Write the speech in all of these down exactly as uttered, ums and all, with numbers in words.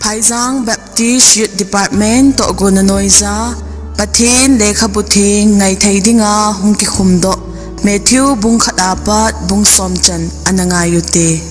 Haijang Baptist Youth Department toh gona noija, Pathen lekhabu theng ngaithei dinga hung kikhum doh, Matthew bung khat apat bung som chan ana ngai ute.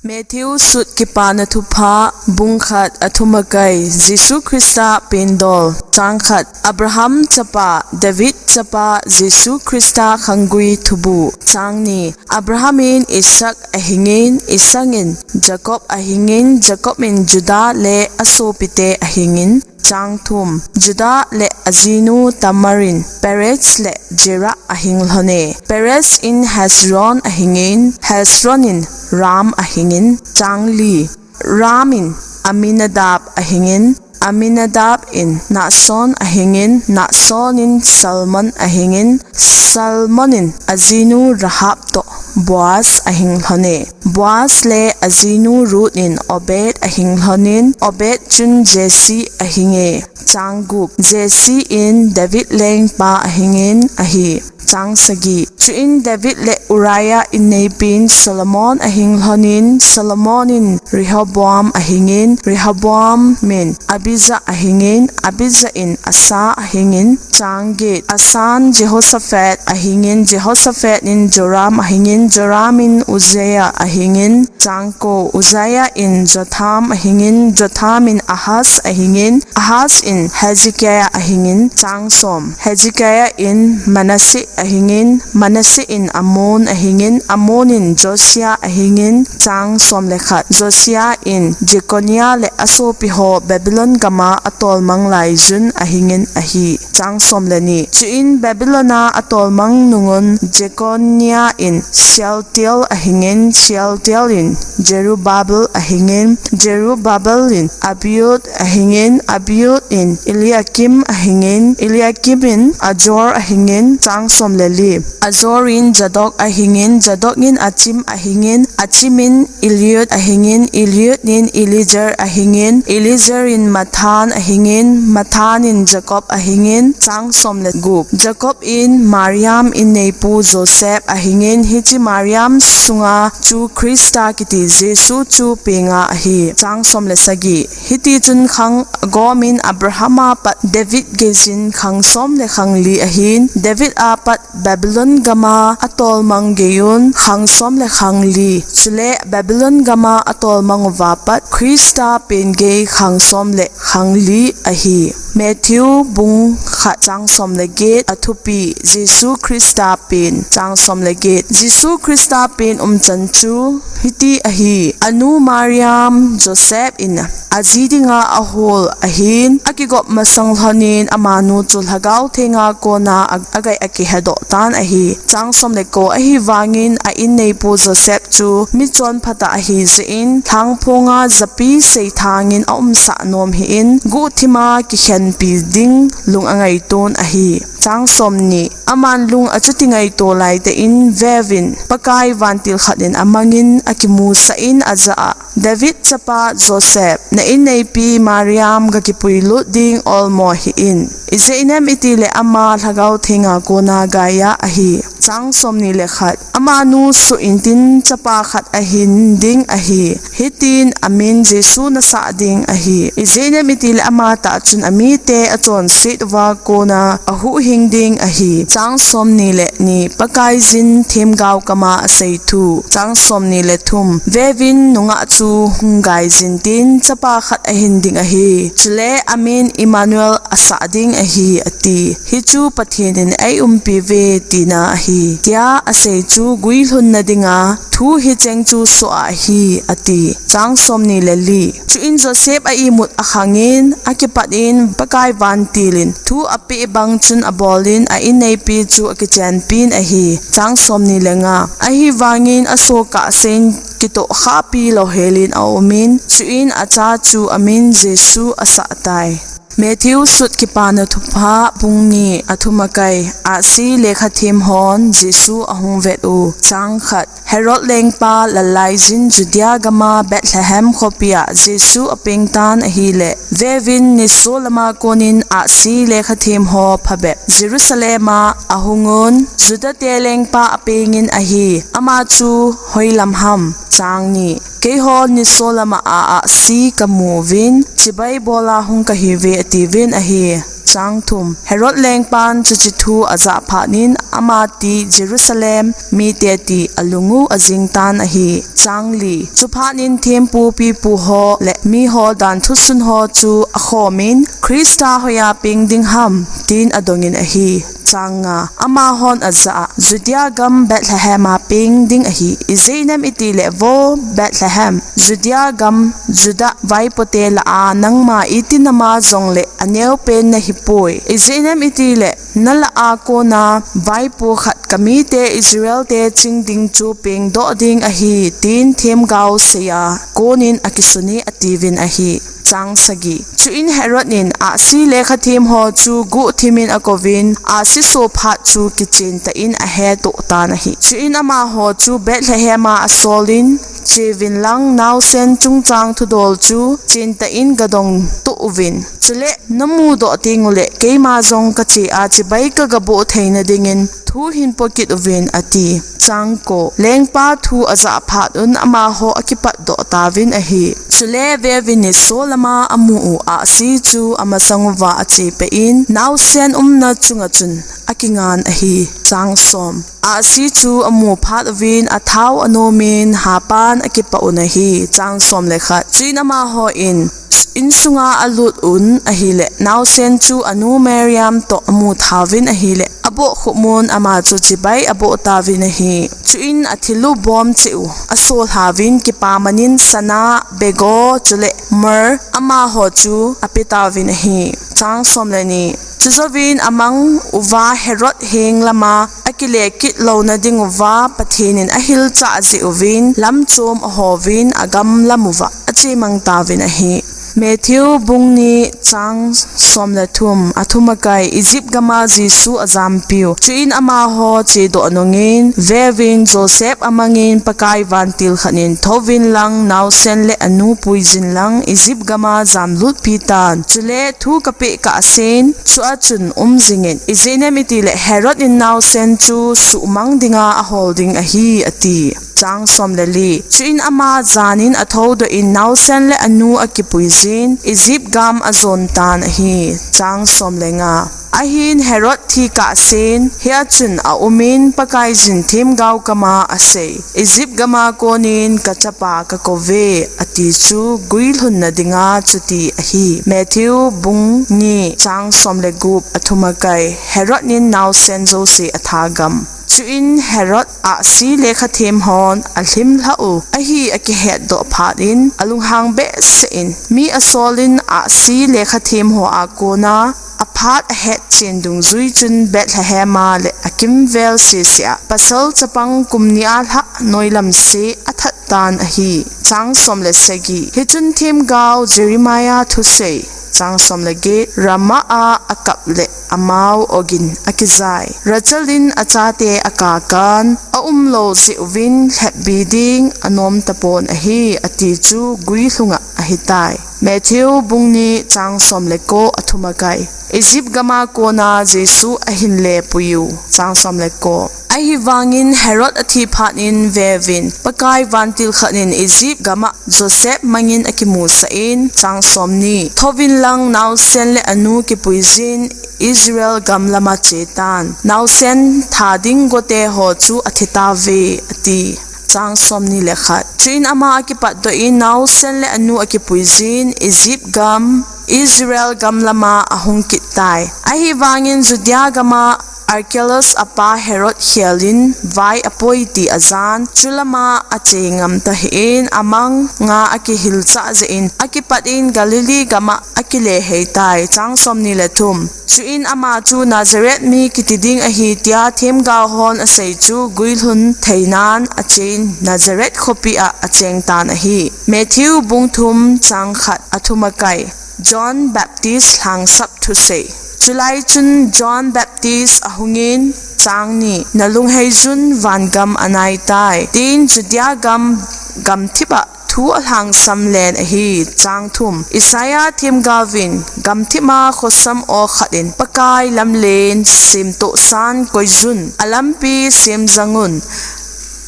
Matthew sut Kipana Thupha, bung khat, athum akai, Jesu Christa pendol, chang khat, Abraham chapa, David chapa, Jesu Christa khanggui thubu, chang ni, Abraham in Isaac ahingin, Isaac in Jacob ahingin, Jacob in Judah le asopite ahingin, chang thum, Judah le ajinu Tamar in Perez le Zerah ahing lhone. Perez in Hezron ahingin, Hezron in Ram ahingin, chang li, Ram in Aminadab ahingin, Aminadab in Nahson ahingin, Nahson in Salmon ahingin, Salmon in ajinu Rahab toh Boaz ahing lhone. Boaz le ajinu Ruth in Obed ahing lhonin, Obed chun Jesse ahinge. Chang gup, Jesse in David lengpa ahingin ahi. Chang sagi, chuin David le Uriah inneipin Solomon ahing lhonin, Solomon in Rehoboam ahingin, Rehoboam in Abijah ahingin, Abijah in Asa ahingin, chang get, Asa in Jehoshaphat ahingin, Jehoshaphat in Joram ahingin, Joram in Uzziah ahingin, chang ko, Uzziah in Jotham ahingin, Jotham in Ahaz ahingin, Ahaz in Hezekiah ahingin, chang som, Hezekiah in Manasseh ahingin, Manasseh in Amon ahingin, Amon in Josiah ahingin, chang som le khat, Josiah in Jeconiah le asopi ho Babylon gama atolmang laiyun ahingin ahi. Chang som le ni, chuin Babylon a atolmang nungun Jeconiah in Shealtiel ahingin, Shealtiel in Zerubbabel ahingin, Zerubbabel in Abiud ahingin, Abiud in Eliakim ahingin, Eliakim in Azor ahingin, chang som le li, Azor in Zadok ahingin, Zadok in Achim ahingin, Achim in Eliud ahingin, Eliud in Eleazar ahingin, Eleazar in Matthan ahingin, Matthan in Jacob ahingin, chang som le gup, Jacob in Mariam inneipu Joseph ahingin, hiche Mariam sunga chu Christa kiti Jesu chu penga ahi. Chang som le sagi, hiti chun khang agom in Abraham a pat David geijin khang som le khang li ahin, David a pat Babylon gama atolmang geiyun khang som le khang li, chule Babylon gama atolmang uva pat Christa pen gei khang som le khang li ahi. Matthew bung khat chang som le get, athupi, Jesu Christa pen, chang som le get, Jesu Christa pen umchan chu hiti ahi. Anu Mariam, Joseph in aji dinga ahol ahin, akigop masang lhonin amanu chu Lhagao Thenga kona a, agai akihedoh tan ahi. Chang som le ko, ahivangin a inneipu Joseph chu michonpha tah ahi jeh in, lhangphonga japi seithangin aumsah nom hih in, guhthima kikhenpi ding lung angaiton ahi. Chang som ni, aman lung achuti ngaito laitah in, veuvin, Pakai vantil khat in amangin akimusah in ajah a, David chapa Joseph, na inneipi Mariam gakipui lut ding olmo hih in. Ijeh inem itile ama Lhagao Thenga kona gaiya ahi. Chang som ni le khat, amanu suhin tin chapa khat ahin ding ahi. Hitin amin Jesu nasah ding ahi. Ijeh inem itile amatah chun amite achonset uva kona ahuhhing ding ahi. Chang som ni le ni, Pakaiyin themgao kama asei thu. Chang som ni le thum, veuvin nungah chu hung gaijin tin chapa khat ahin ding ahi. Chule amin Immanuel asah ding ahi, ati. Hichu Pathen in eiumpi uve tina ahi, tia asei chu guilhunna dinga thu hicheng chu soh ahi, ati. Chang som ni le li, chuin Joseph a imut akhangin, akipat in Pakai vantil in thu apeh bang chun abolin a inneipi chu akichenpin ahi. Chang som ni le nga, ahivangin asoh kahsen kitoh khahpi louhelin aumin, chuin acha chu amin Jesu asah tai. Matthew sut Kipana Thupha, bung ni, athum akai, Ahsi lekhathem hon Jesu ahung vet u. Chang khat, Herod lengpa lallaiyin Judea gama Bethlehem khopia Jesu apengtan ahile, veuvin nisolama konin ahsi lekhathem ho phabep Jerusalema ahungun, Judate lengpa apengin ahi, ama chu hoilam ham? Chang ni, Keiho nisolam a ahsi kamu uvin, chibai bola hung kahiuve, atiuvin ahi. Chang thum. Herod lengpan chuche thu ajah phat in ama ti Jerusalem mite ti alung u ajing tan ahi. Chang li. Chuphat in thempu pipu ho le miho danthu sun ho chu akhom in, Christa hoiya peng ding ham, tin adong in ahi. Chang nga. Amahon ajah a, Judea gam Bethlehem a peng ding ahi. Ijeh inem itile vo Bethlehem, Judea gam, Juda vaipote lah a nangma iti nama jongle aneo pen nahi poi. Ijeh inem itile nalah a kona vaipo khat kamite Israel te ching ding chu pengdoh ding ahi, tin themgao seiya konin akisun e, atiuvin ahi. Chang sagi. Chuin Herod in ahsi lekhathem ho chu guhthim in akouvin, ahsi so phat chu kichen tah in ahettoh tan ahi. Chuin amaho chu Bethlehem a asolin, Cheuvin lang, naosen chungchang thudol chu chen tah in gadong toh uvin. Chule namudoh teng ule keima jong kache a chibai kagaboh theina dingin thu hinpo kit uvin, ati. Chang ko. Lengpa thu ajah phat un amaho akipatdoh tauvin ahi. Chule veuvin nisolam a amu u ahsi chu amasang uva achepeh in, naosen umna chunga chun akingan ahi. Chang som. Ahsi chu amu phat uvin athao anomin hapan akipah un ahi. Chang som le khat. Chuin amahon insunga alut un ahile, naosen chu anu Mariam toh amu thauvin ahile, abohkhup mun ama chu chibai aboh tauvin ahi. Chuin athil u bom cheh u asolhauvin, kipaman in sana, bego, chule myrrh amaho chu apeh tauvin ahi. Chang som le ni. Chujouvin amang uva Herod heng lama akile kit louna ding uva Pathen in ahilchah jeh uvin, lamchom ahouvin, agam lam uva achemang tauvin ahi. Matthew bung ni, chang som le thum. Athum akai. Egypt gam a Jesu ajampiu. Chuin amaho chedoh nungin, veuvin, Joseph amangin Pakai vantil khat in, thouvin lang, naosen le anu puijin lang, Egypt gam a jamlutpi tan. Chule thu kapeh kahsen, chua chun um jingin. Ijeh inem itile Herod in naosen chu suhmang dinga ahol ding ahi, ati. Chang som le li. Chuin ama janin athoudoh in naosen le anu akipuijin, Egypt gam ajon tan ahi. Chang som le nga. Ahin Herod thi kahsen, hia chun aumin, Pakaiyin themgao kama asei, Egypt gam a konin kachapa kakouve, ati chu guilhunna dinga chuti ahi. Matthew bung ni, chang som le gup. Athum akai. Herod in naosen jouse athagam. Chuin Herod ahsi lekhathem hon alhimlhah u ahi akihetdoh phat in, alunghang behseh in, mi asolin ahsi lekhathem ho a kona aphat ahetchen dungjui chun Bethlehem a le akimvel sese a pasal chapang kum ni a lhah noilam se athat tan ahi. Chang som le sagi. Hichun themgao Jeremiah thusei, chang som le get, Ramah a akap le amao ogin akijai, Rachel in achate akakan, aumlou jeh uvin lhepbi ding anom tapon ahi, ati chu guilhunga ahitai. Matthew bung ni, chang som le ko. Athum akai. Egypt gam a kona Jesu ahin lepui u, chang som le ko. Ahivangin Herod athi phat in veuvin, Pakai vantil khat in Egypt gam a Joseph mangin akimusah in, chang som ni. Thouvin lang naosen le anu kipuijin, Israel gam lama chetan. Naosen tha ding gote ho chu athi tauve, ati. Chang som ni le khat. Chuin ama akipatdoh in naosen le anu akipuijin, Egypt gam, Israel gam lama ahung kit tai. Ahivangin Judea gam a Archelaus apa Herod khel in vai apoi ti ajan, chu lama ache ngam tahih in amang nga akihilchah jeh in akipat in Galilee gam a akile hei tai. Chang som ni le thum. Chuin ama chu Nazareth mi kiti ding ahi tia themgao hon asei chu guilhun theinan achen Nazareth khopi a acheng tan ahi. Matthew bung thum, chang khat. Athum akai. John Baptist lhangsap thusei. Chulai chun John Baptist ahungin, chang ni, nalungheiyun vangam anaitai, tin Judea gam, gamthip a thu alhangsam len ahi. Chang thum. Isaiah themgaovin, gamthip a khosam o khat in, Pakai lamlen semtohsan koiyun, alampi semjangun,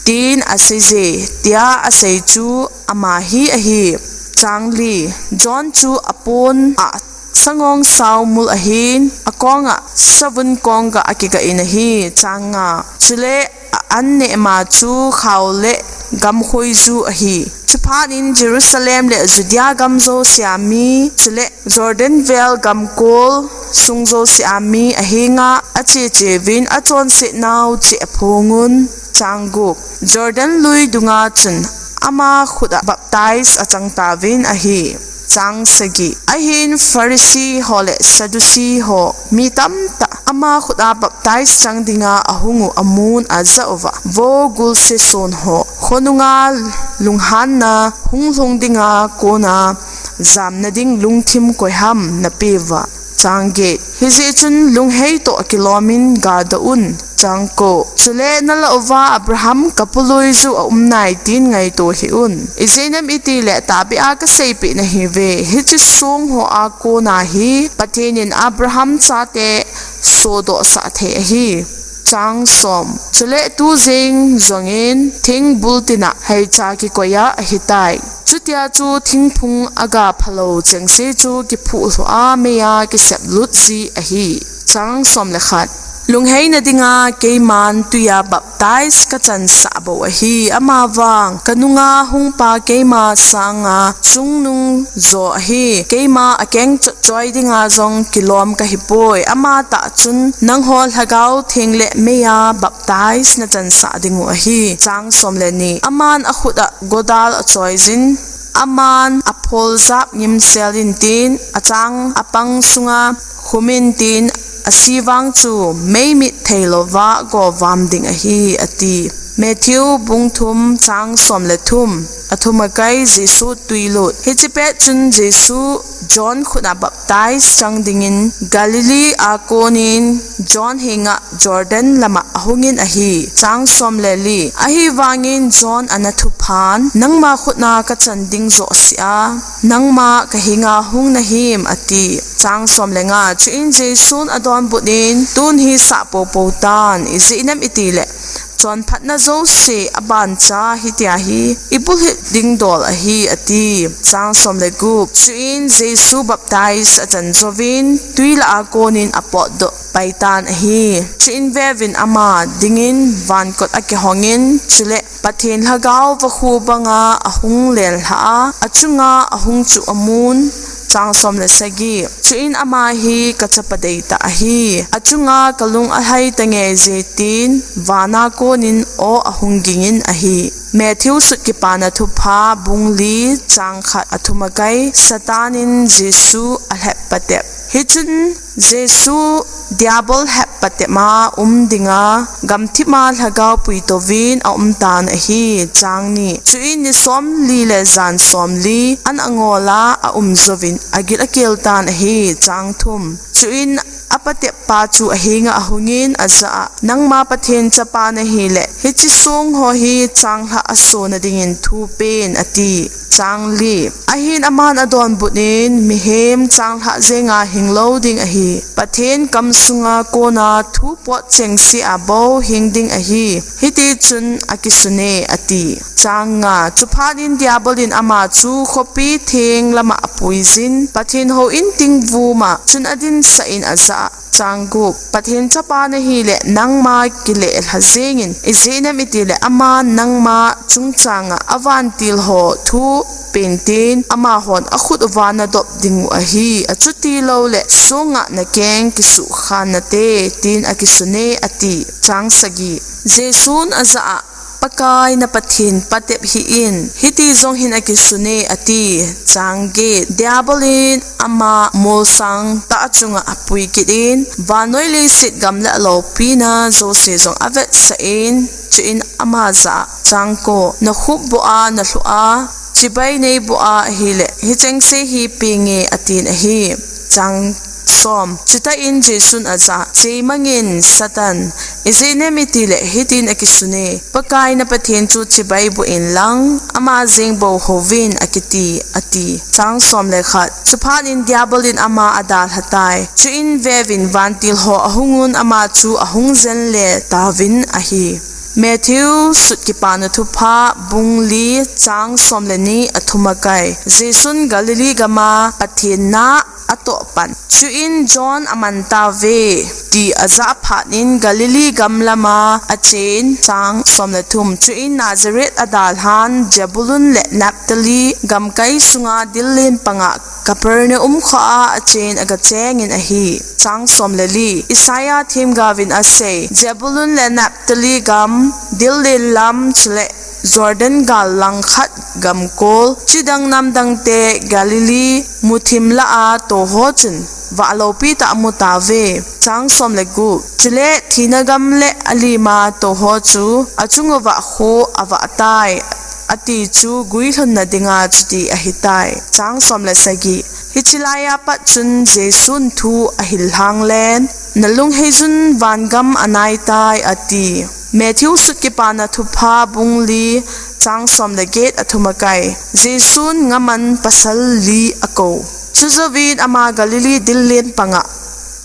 tin aseije, tia asei chu ama hi ahi. Chang li, John chu apon a sangong sao mul ahin, akong a savun kongah akigah in ahi. Chang nga, chule a an neh ma chu khao le gamkhoi ju ahi. Chuphat in Jerusalem le Judea gam jouse a mi, chule Jordan vel gamkol sung jouse a mi ahenga acheche uvin achonset nau cheh aphong un. Chang gup, Jordan lui dunga chun ama khut a baptize achang tauvin ahi. Chang sagi, ahin Pharisee ho le Sadducee ho mi tamtah ama khut a baptize chang dinga ahung u amun ajah uva, vo gulse son ho khonunga lunghanna hung lhung dinga kona jamna ding lungthim koi ham napeuva? Chang get, hijeh chun lunghei toh kilom in gadoh un. Chang ko, chule nalah uva Abraham kapului ju aum nai tin ngaito hih un. Ijeh inem itile tahbeh a kaseipeh nahiuve, hiche song ho a kona hi Pathen in Abraham chate sodoh sah thei ahi. Chang som, chule tujing jongin thingbul tina heicha kikoi a ahitai. Chutia chu thingphung aga phalou chengse chu kiphuh lhu a mei a kisep lut ji ahi. Chang som le khat, lungheina dinga keiman tui a baptize kachansah bou ahi. Amavang kanunga hungpa keima sanga chungnung jo ahi. Keima akeng chotchoi dinga jong kilom kahipoi. Amatah chun nangho Lhagao Theng le mei a baptize nachansah ding u ahi. Chang som le ni, aman akhut a godal achoiyin, aman apholjap ngimsel intin, achang apang sunga khum intin, asivang chu meimit theilouva govam ding ahi, ati. Matthew bung thum chang som le thum. Athum akai, Jesu tuilut. Hiche pet chun Jesu John khut a baptize chang dingin Galilee a konin John henga Jordan lama ahungin ahi. Chang som le li. Ahivangin John ana thuphan, nangma khut a kachan ding joh seh a, nangma kahenga hung nahim, ati. Chang som le nga. Chuin Jesun adonbut in, tun hi sah poupou tan, ijeh inem itile chonphatna jouse abancha hitia hi ibulhit ding dol ahi, ati. Chang som le gup. Chuin Jesu baptize achan jouvin, tui lah a konin apotdoh paitan ahi. Chuin veuvin ama dingin vankot akihongin, chule Pathen Lhagao vakhu banga ahung lenlhah a, achunga ahung chuh amun. Chang som le sagi. Chuin ama hi kachapa deitah ahi. Achunga kalung alhai tange je tin, vana konin aw ahung gingin ahi. Matthew sut Kipana Thupha bung li chang khat. Athum akai, Satan in Jesu alhep patep. Hichun Jesu Diabol hep patepma um dinga gamthipma lhagao puitouvin aumtan ahi. Chang ni. Chuin ni somli le jan somli an angol a aum jouvin agil akeltan ahi. Chang thum. Chuin apateppa chu ahenga ahungin ajah a, nangma Pathen chapa nahile, hiche song ho hi changlhah asona dingin thupen, ati. Chang li. Ahin aman adonbut in, mihem changlhah jenga hinglou ding ahi. Pathen kamsunga kona thu pot chengse a bou hing ding ahi. Hitichun akisune, ati. Chang nga. Chuphat in Diabol in ama chu khopi theng lama apuiyin, Pathen houin tingvuma chun adinsah in ajah a, Chang gup. Pathen chapa nahile, nangma kilelha jengin, ijeh inem itile aman nangma chungchanga avantil ho thu pentin, amahon akhut uva nadop dingu ahi. Achuti loule, songa nakeng kisuhkhan nate, tin akisune, ati. Chang sagi. Jesun ajah a, Pakai na Pathen patep hih in, hiti jong hin akisune, ati. Chang get. Diabol in ama molsang tah chunga apui kit in, vannoi leiset gam le aloupina jouse jong avetsah in, chuin ama jah a, Chang ko, nakhup boh a nalhuh a, chibai neiboh a ahile, hichengse hi penge, atin ahi. Chang som. Chutah in Jesun ajah a, Cheimangin, Satan, ijeh inem itile hitin akisune, Pakai na Pathen chu chibai boh inlang, ama jeng bou houvin, akiti, ati. Chang som le khat. Chuphat in Diabol in ama adalhatai. Chuin veuvin vantil ho ahungun ama chu ahung jenle tauvin ahi. Matthew sut Kipana Thupha, bung li, chang som le ni, athum akai. Jesun Galilee gama Pathen na atoh pan. Chuin John aman tauve, ti ajah phat in Galilee gam lama achen, chang som le thum. Chuin Nazareth adalhan, Zebulun le Naphtali gamkai sunga dil len panga Capernaum khoa achen agachengin ahi. Chang som le li. Isaiah themgaovin asei, Zebulun le Naphtali gam, dil len lam chule Jordan gal langkhat gamkol, chidang namdangte Galilee muthim lah a toho chun, vah loupi tah amu tauve. Chang som le gup. Chule thina gam le alima toho chu achung uva kho avah tai, ati chu guilhunna dinga chuti ahitai. Chang som le sagi. Hiche laiya pat chun Jesun thu ahil lhang len, nalung heiyun vangam anaitai, ati. Matthew sut Kipana Thupha, bung li, chang som le get, athum akai. Jesun ngaman pasal li akou. Chujouvin ama Galilee dil len panga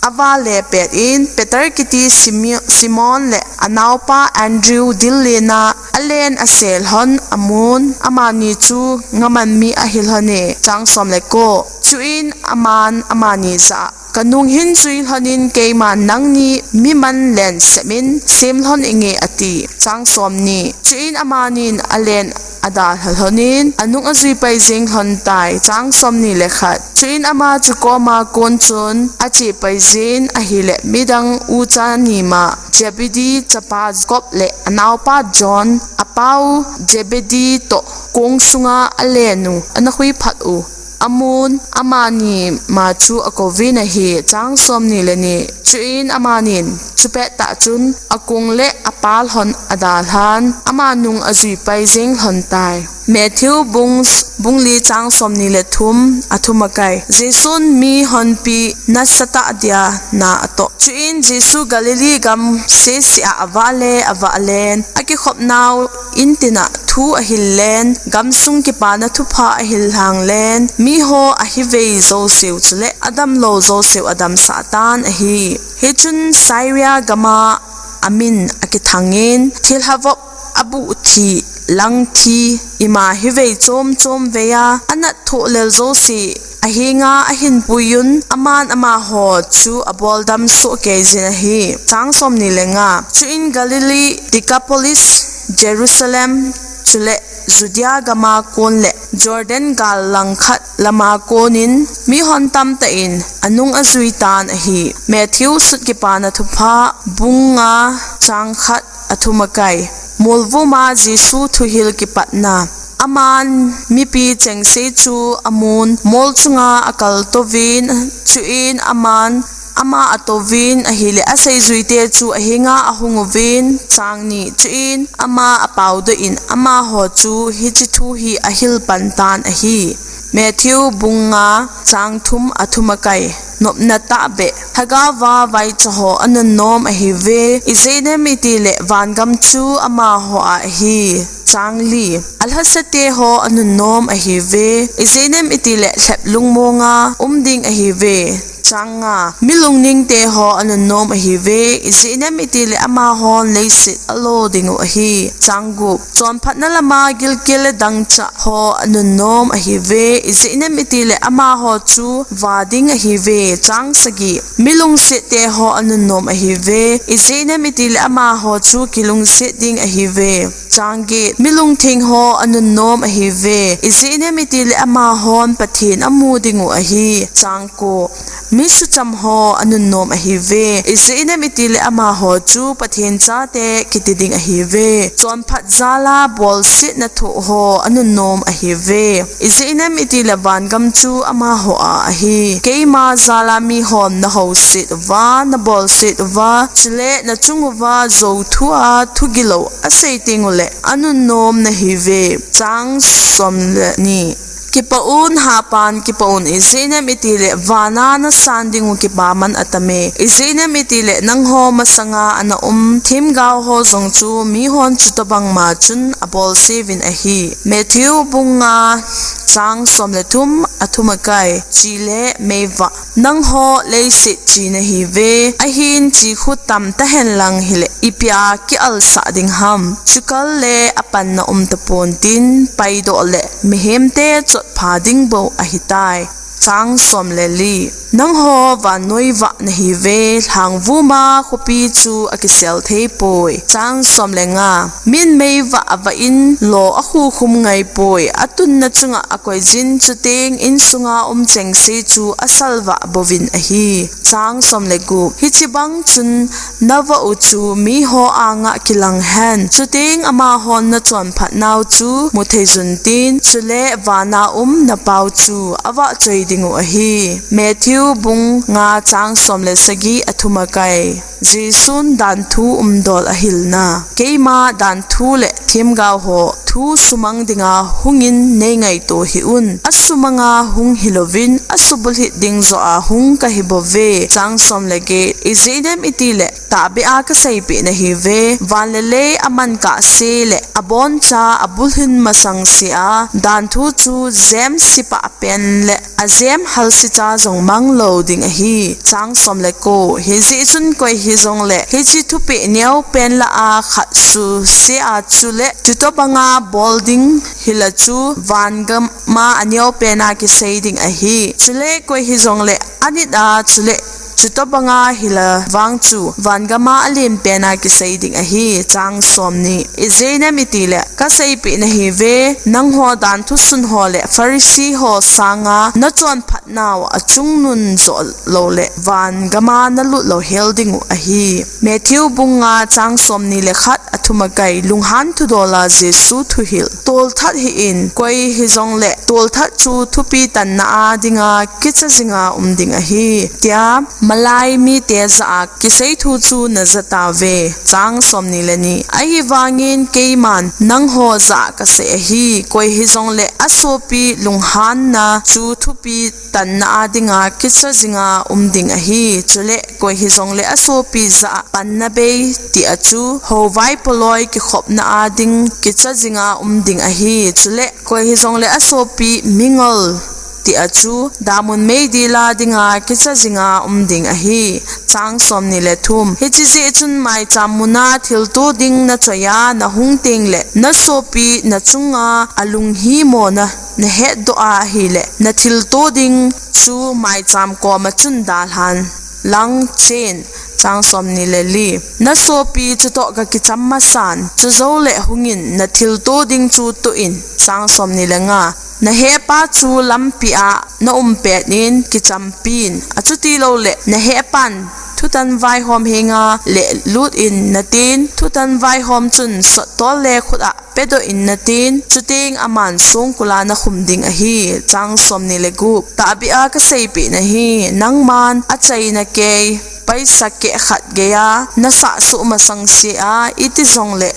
avale pet in, Peter kiti Simi-, Simon le anaopa Andrew dil lena alen asel hon amun, amani chu ngaman mi ahil hone. Chang som le ko. Chuin aman amani jah a, kanung hin jui lhonin keiman nangni miman len semin sem lhon inge, ati. Chang som ni. Chuin amanin alen adalha lhonin anung ajui pai jing lhon tai. Chang som ni le khat. Chuin ama chu koma kon chun ache pai jin ahile midang ucha nima, Zebedee chapa Jacob le anaopa John, apau Zebedee toh kong sunga alen u ana khui phat u amun, amani ma chu akouvin ahi. Chang som ni le ni. Chuin amanin chupet tah chun akong le apal hon adalhan, ama nung ajui pai jing lhon tai. Matthew bung, bung li chang som ni le thum, athum akai. Jesun mihonpi nasatah dia na atoh. Chuin Jesu Galilee gam sese a avale, avalen, akikhop nau in tina thu ahil len, gamsung Kipana Thupha ahil lhang len, miho ahivei jouseu chule adamlou jouseu adamsah tan ahi. Hichun Syria gama amin akithangin, thilha vop abuh thi, lang thi, ima hivei chom chom veiya anat thoh lel jouse ahenga ahin puiyun, aman amaho chu aboldam soh kei jin ahi. Chang som ni le nga. Chuin Galilee, Decapolis, Jerusalem, chule Judea gama kon le Jordan gal langkhat lama konin mihon tamtah in anung ajui tan ahi. Matthew sut Kipana Thupha, bung nga, chang khat, athum akai. Molvuma Jesu thuhil kipatna. Aman mipi chengsei chu amun, mol chunga akal touvin, chuin aman ama atouvin ahile aseijuite chu ahenga ahung uvin. Chang ni. Chuin ama apao doh in amaho chu hiche thu hi ahil pan tan ahi. Matthew bung nga, chang thum, athum akai. Nopna tahbeh. Lhagaova vaicha ho anunnom ahiuve, ijeh inem itile vangam chu amaho a ahi. Chang li. Alhasate ho anunnom ahiuve, ijeh inem itile lhep lungmonga um ding ahiuve. Chang nga. Mi lungningte ho anunnom ahiuve, ijeh inem itile amahon leiset alo dingu ahi. Chang gup. Chonphatna lama gilkel le dangchah ho anunnom ahiuve, ijeh inem itile amaho chu va ding ahiuve. Chang sagi. Mi lungset te ho anunnom ahiuve, ijeh inem itile amaho chu kilungset ding ahiuve. Chang get. Mi lungtheng ho anunnom ahiuve, ijeh inem itile amahon Pathen amu dingu ahi. Chang ko. Mi sucham ho anunnom ahiuve, ijeh inem itile amaho chu Pathen chate kiti ding ahiuve. Chonphat jala bolsetna thoh ho anunnom ahiuve, ijeh inem itile vangam chu amaho a ahi. Keima jala mihon nahouset uva, nabolset uva, chule nachung uva jou thua thugilou asei tengule anunnom nahiuve. Chang som le ni. Kipah un, hapan kipah un, ijeh inem itile vana nasan dingu kipaman atame. Ijeh inem itile nangho masanga ana um themgao ho jong chu mihon chutobangma chun bolseuvin ahi. Matthew bung nga chang som le thum, athum akai, chi le meivah. Nangho leiset chi nahiuve, ahin chi khu tam tahen lang hile, ipi a kialsah ding ham? Chukal le apanna um tapontin, paidoh le mihemte chotpha ding bou ahitai. Chang som le li. Nangho vannoi vah nahiuve, lhangvuma khopi chu akisel theipoi. Chang som le nga. Min meivah avah in lo akhukhum ngaipoi, atunna chunga akoiyin, chuteng insunga um chengse chu asalvah bouvin ahi. Chang som le gup. Hichibang chun navah u chu miho anga kilang hen, chuteng amahon nachonphat nau chu mutheiyun tin, chule vana um napau chu avahchoi dingu ahi. Matthew bung nga chang som le sagi, athum akai. Jesun danthu umdol ahilna. Keima danthu le themgao ho thu sumang dinga hungin neingaito hih un. Asumanga hung hilouvin, asubulhit ding joh a hung kahibouve. Chang som le get. Ijeh inem itile, tahbeh a kaseipeh nahiuve, van le lei aman kahse le aboncha abulhin masangse a danthu chu jem sipah pen le ajem halsicha jong manglou ding ahi. Chang som le ko. Hijeh chun koi hijongle hiche thupeh neopen lah a khat suse a, chule chutobanga bol ding hila chu vangama aneopen a kisei ding ahi. Chule koi hijongle anit a, chule chutobanga hila vang chu vangama alenpen a kisei ding ahi. Chang somni. Ijeh inem itile, kaseipeh nahiuve, nangho danthu sun ho le Pharisee ho sanga nachonphat nau achungnun joh loule, vangama nalut louhel dingu ahi. Matthew bung nga chang somni le khat, athum akai. Lunghan thudola Jesu thuhil. Tolthat hih in, koi hijongle tolthat chu thupi tanna a dinga kicha jinga um ding ahi, tia malai mite jah a kisei thu chu najatauve. Chang somni le ni. Ahivangin keiman nangho jah a kasei ahi, koi hijongle asopi lunghanna chu thupi tanna a dinga kicha jinga um ding ahi. Chule koi hijongle asopi jah a panna bei tia chu, hovai poloi kikhopna a ding kicha jinga um ding ahi. Chule koi hijongle asopi mingol tia chu, damun meidila dinga kicha jinga um ding ahi. Chang somni le thum. Hiche jeh chun maicham muna thilto ding nachoiya nahung tengle, nasopi nachunga alunghimona nahetdoh a ahile, nathilto ding chu maicham koma chun dalhan lang chen. Chang somni le li. Nasopi chutoh gakicham masan, chujoule hungin nathilto ding chu toh in. Chang somni le nga. Nahepa chu lampi a naum pet in kichampin, achutiloule nahepan thutan vaihom henga lelut in natin, thutan vaihom chun sottol le khut a pedoh in natin, chuteng aman songkula nakhum ding ahi. Chang somni le gup. Tahbeh a kaseipeh nahi, nangman achaina kei paisa keh khat geiya nasahsoh masangse a, iti jongle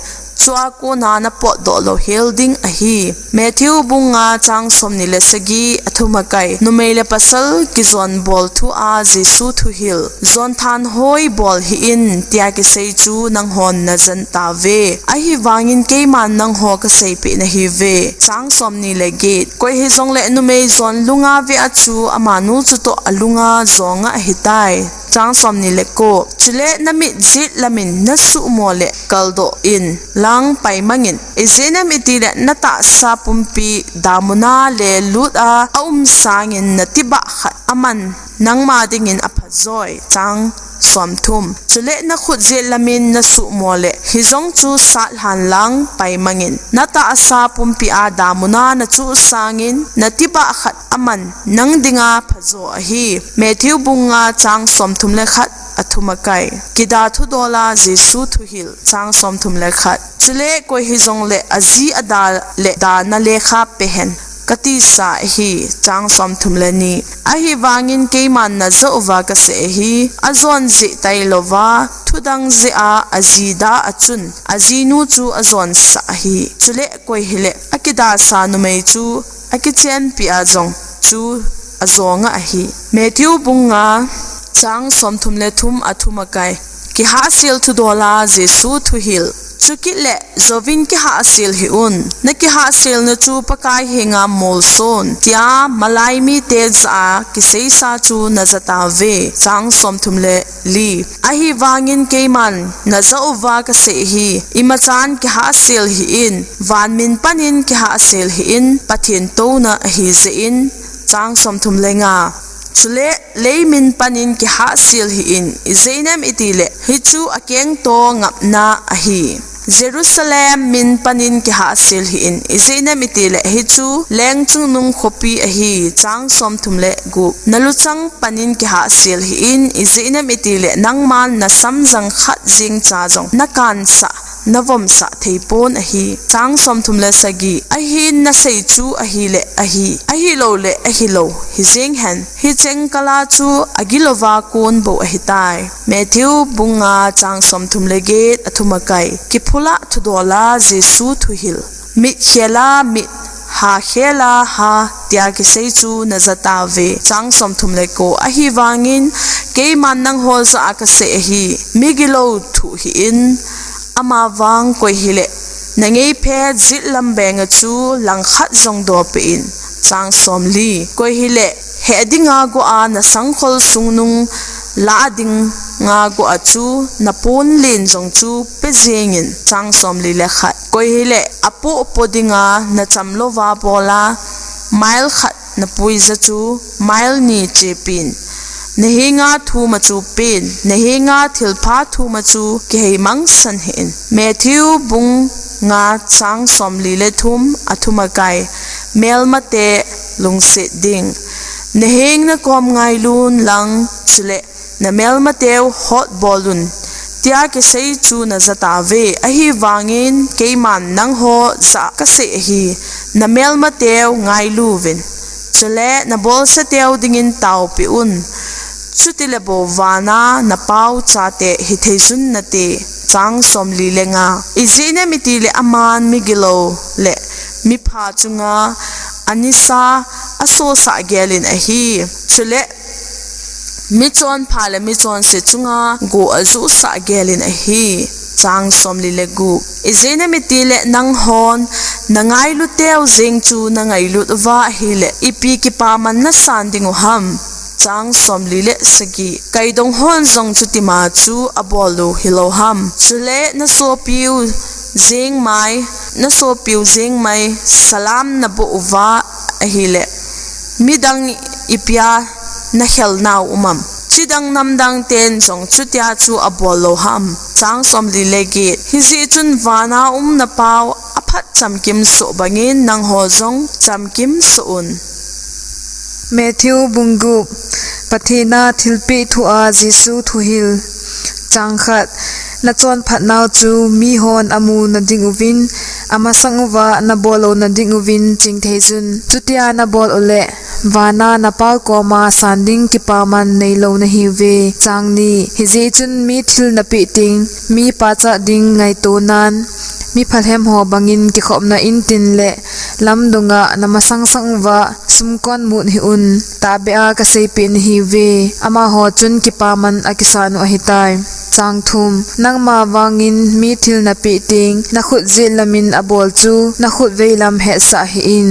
chua kona napotdoh louhel ding ahi. Matthew bung nga chang somni le sagi, athum akai. Numei le pasal kijon bol thu a Jesu thuhil. Jon thanhoi bol hih in, tia kisei chu nanghon najan tauve. Ahivangin keiman nangho kaseipeh nahiuve. Chang somni le get. Koi hijongle numei jon lunga vea chu amanu chutoh alunga jonga ahitai. Chang somni le ko. Chule namit jet lamin nasuhmo le kaldoh in lang paimangin. Ijeh inem itile natahsa pumpi damuna lelut a aum sangin natibah khat aman nangma dingin aphajoi. Chang somthum. Chule nakhut jet lamin nasuhmo le hijong chu satlhan lang paimangin, natahsa pumpi a damuna nachuh sangin natibah khat aman nang dinga phajo ahi. Matthew bung nga chang somthum le khat, athum akai. Kida thudola Jesu thuhil. Chang somthum le khat. Chule koi hijongle aji ada le dana lekha pehen, katisa ahi. Chang somthum le ni. Ahivangin keiman najah uva kasei ahi, ajon jeh tailouva thudang jeh a aji da a chun, ajinu chu ajonsah ahi. Chule koi hile akidasa numei chu akichenpi a jong chu ajonga ahi. Matthew bung nga chang somthum le thum, athum akai. Kihahsel thudola Jesu thuhil. Chukit le jouvin kihahsel hih un, na kihahselna chu Pakai henga molson, tia malai mite jah a kiseisa chu na ja tauve. Chang somthum le li. Ahivangin keiman na ja uva ka seiye, imachan kihahsel hih in, van min panin kihahsel hih in, Pathen touna ahi jeh in. Chang somthum le nga. Chule lei min panin kihahsel hih in, ijeh inem itile hichu akengto ngapna ahi. Jerusalem min panin kihahsel hih in, ijeh inem itile hichu leng chungnung khopi ahi. Chang somthum le gup. Na luchang panin kihahsel hih in, ijeh inem itile nangman na samjang khat jeng cha jong na kansah, na vomsah thei pon ahi. Chang somthum le sagi. Ahin na sei chu ahile ahi, ahilou le ahilou hijeng hen, hicheng kala chu agilouva kon bou ahitai. Matthew bung nga chang somthum le get. Athum akai. Kiphula thudola Jesu thuhil. Mit khela mit, ha khela ha, tia kisei chu na ja tauve. Chang somthum le ko. Ahivangin keiman nangho jah a ka seiye, migilou thuh hih in, amavang koi hile na ngeiphe jet lam benga chu langkhat jong dopeh in. Chang somli. Koi hile heh dinga go a na sangkhol sungnung lah dinga go a chu na ponlen jong chu pe jengin. Chang somli le khat. Koi hile apoh po dinga na chamlouva bola mile khat na puija chu mile ni chepin. Na henga thuma chu pen, na henga thilpha thuma chu kihei mangsan hih in. Matthew bung nga chang somli le thum. Athum akai. Melmate lungset ding. Na heng na kom ngailun lang, chule na melmateu hotbol un, tia kisei chu na ja tauve. Ahivangin keiman nangho jah a ka seiye, na melmateu ngailu vin, chule na bolseteu dingin taopi un. Chutile bou vana na pao chate hithei jun nate. Chang somli le nga. Ijeh inem itile aman migilou le mipha chunga anisa asosah gelin ahi. Chule michonpha le michonse chunga go ajohsah gelin ahi. Chang somli le gup. Ijeh inem itile nanghon na ngailuteu jeng chu na ngailut uva ahile, ipi kipaman na san dingu ham? Chang somli le sagi. Kaidong hon jong chutima chu abol u hilou ham? Chule na sopiu jeng mai, na sopiu jeng mai salam na boh uva ahile, midang ipia na khel nau um am? Chidang namdang ten jong chutia chu abol lou ham? Chang somli le get. Hijeh chun vana um na pao aphat chamkim soh bangin nangho jong chamkim soh un. Matthew bung gup. Pathen a thilpeh thua Jesu thuhil. Chang khat. Na chonphat nau chu mihon amu na ding uvin, amasang uva na bol lou na ding uvin chingthei jun. Chutia na bol ule, vana na pao koma san ding kipaman neilou na hiuve. Chang ni. Hijeh chun mi thil na peh teng, mi pachat ding ngaito nan, mi phalhem ho bangin kikhopna intin le lamdunga na masang sang uva sumkon mut hih un, tahbeh a ka seipeh na hiuve. Amaho chun kipaman akisan u ahitai. Chang thum. Nangma vangin mi thil na peh teng, na khut jet lamin abol chu, na khut vei lam hetsah hih in.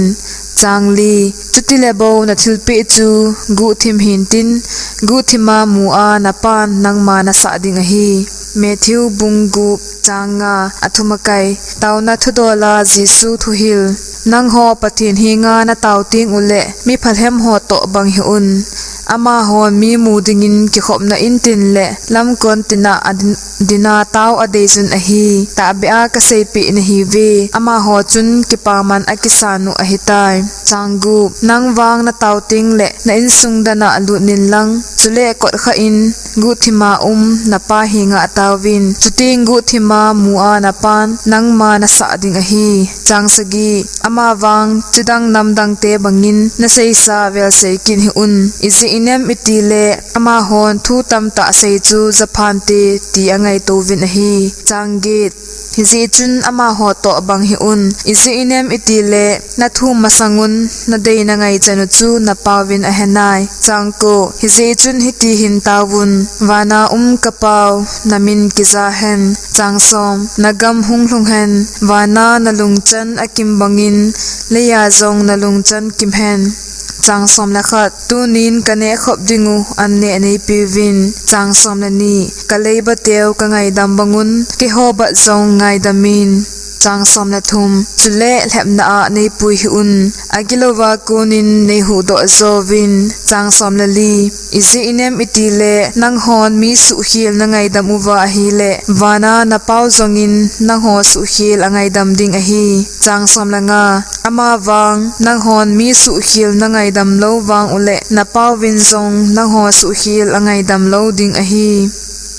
Chang li. Chutile bou na thilpeh chu guhthim hintin, guhthima mu a na pan nangma na sah ding ahi. Matthew bung gup. Chang nga. Athum akai. Taona thudola Jesu thuhil. Nangho Pathen henga na tao teng ule, mi phalhem ho toh bang hih un. Amahon mi mu dingin kikhopna intin le lamkon tina adin, dina tao adei jun ahi. Tahbeh a ka seipeh na hiuve. Amaho chun kipaman akisan u ahitai. Chang gup. Nang vang na tao teng le na insung dana lut nin lang, chule kot kha in guhthima um na pa henga taovin. Chuteng guhthima mu a na pan nangma na sah ding ahi. Chang sagi. Amavang chidang namdangte bangin na seisa velsei kit hih un. Ijeh inem itile amahon thu tamtah sei chu japhante ti angaito uvin ahi. Chang get. Hijeh chun amaho toh bang hih un. Ijeh inem itile na thu masang un, na dei na ngaichan u chu na pauvin ahenai. Chang ko. Hijeh chu Hiti hin taovun, vana um ka Pau, na min kija hen. Chang som. Na gam hung lhung hen, vana na lungchan a kim bangin, leiya jong na lungchan kim hen. Chang som le khat. Tunin ka neh khop ding u an neh neipeuvin. Chang som le ni. Ka leiba teu ka ngaidam bangun, keiho bat jong ngaidam in. Chang som le thum. Chule lhepna a neipui hih un, agilouva konin neihuhdoh jouvin. Chang som le li. Ijeh inem itile nanghon mi suhkhel na ngaidam uva ahile, vana na Pau jongin nangho suhkhel a ngaidam ding ahi. Chang som le nga. Amavang nanghon mi suhkhel na ngaidam lou vang ule, na Pauvin jong nangho suhkhel a ngaidam lou ding ahi.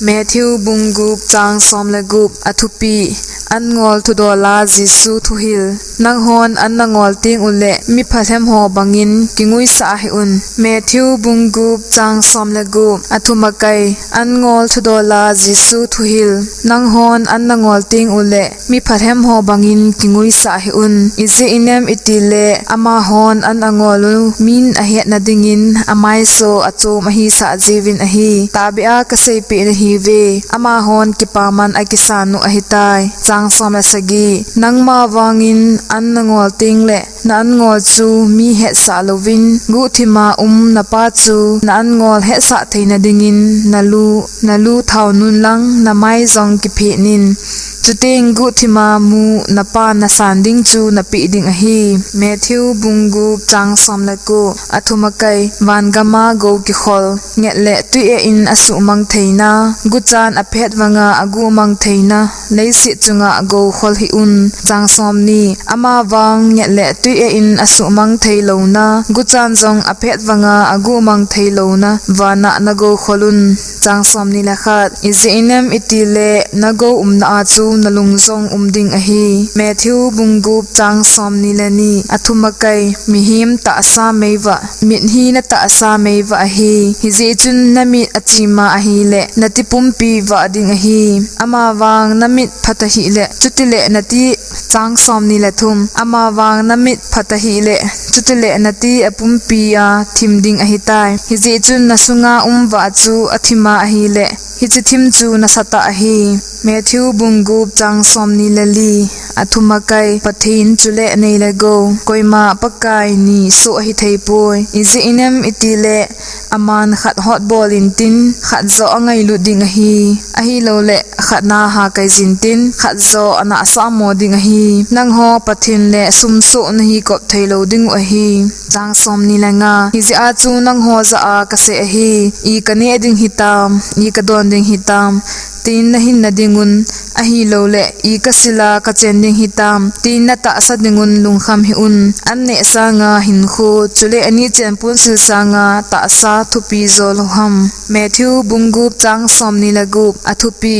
Matthew bung gup chang som le gup. A thupi: An ngol thudola Jesu thuhil. Nanghon an na ngol teng ule, mi phalhem ho bangin kinguisah hih un. Matthew bung gup chang som le gup. A thumakai: An ngol thudola Jesu thuhil. Nanghon an na ngol teng ule, mi phalhem ho bangin kinguisah hih un. Ijeh inem itile, amahon an a ngol u min a hetna dingin amaiso a chom ahisah jiuvin ahi. Tahbeh a ka seipeh nahiuve, amahon kipaman a kisan u ahitai. Chang som le sagi. Nangma vangin an na ngol tengle, na an ngol chu mi hetsah louvin, guhthima um na Pa chu na an ngol hetsah theina dingin na lu, na lu thao nun lang, na mai jong kiphet in. Chuteng guhthima mu na Pa na san ding chu na peh ding ahi. Matthew bung gup chang som le ko. A thumakai: Van gama gou kikhol, nget le tui eh in a suhmang theina, guchan a phet vanga a guhmang theina, leiset chunga gou khol hih un. Chang som ni. Amavang nget le tui eh in a suhmang thei louna, guchan jong a phet vanga a guhmang thei louna, vana na gou khol un. Chang som ni le khat. Ijeh inem itile, na gou umna a chu na lung jong um ding ahi. Matthew bung gup chang som ni le ni. A thumakai: Mihem tahsa meivah, mit hi na tahsa meivah ahi. Hijeh chun na mit a chima ahile, na tipumpi vah ding ahi. Amavang na mit phat ahile, chutile na ti. Chang som ni le thum. Amavang na mit phat ahile, chutile na ti a pumpi a thim ding ahitai. Hijeh chun na sunga um vah chu a thima ahile, hiche thim chu nasatah ahi. Matthew bung gup chang som ni le li. A thumakai: Pathen chule nei le gou, koima Pakai ni soh ahi thei poi. Ijeh inem itile, aman khat hotbol intin, khat joh a ngailut ding ahi. Ahiloule, khat na hakai jin tin, khat joh a nahsah mo ding ahi. Nangho Pathen le sum soh na hikop thei lou ding u ahi. Chang som ni le nga. Hijeh a chu nangho jah a ka sei ahi, i ka neh ding hitam, i ka don ding hitam, tin na hinna ding un, ahiloule, i ka sil a ka chen ding hitam, tin na tahsa ding un lungkham hih un. An neh sanga hinkho, chule anit chen ponsil sanga tahsa thupi jo lou ham. Matthew bung gup chang som ni le gup. A thupi: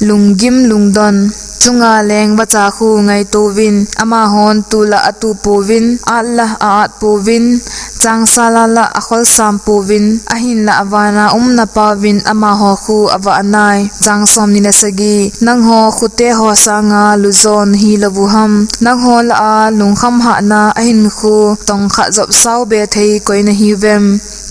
Lunggim lungdon. Chunga leng vacha khu ngaito uvin, amahon tu la a tu pouvin, at la a at pouvin, changsa la la a kholsam pouvin, ahinla vana um na Pauvin amaho khu avah nai. Chang som ni le sagi. Nangho khute ho sanga lujon hi lou u ham. Nangho lah a lungkham hahna a hinkho tong khat jop sao be thei koi nahiuvem.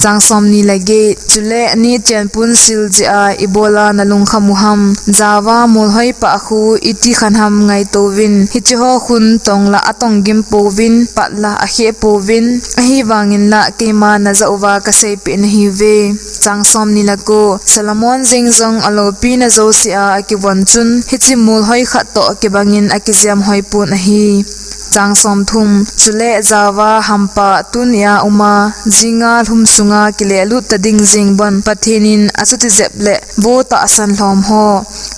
Chang som ni le get. Chule anit chen ponsil jeh a ibola na lungkham u ham. Java molhoi pah khu iti khan ham ngaito uvin. Hiche ho khun tong la a tong gim pouvin, pat la a kheh pouvin. Ahivangin la keima na jah uva ka seipeh nahiuve. Chang som ni le ko. Solomon jeng jong a loupina jouse a a kivon chun, hiche molhoi khat toh kibangin a kijem hoi pon ahi. Chang som thum. Chule java hampa tuni a um a, jinga lhum sunga kilehlut ta ding jeng bon, Pathen in achuti jep le, vo tahsan lhom ho,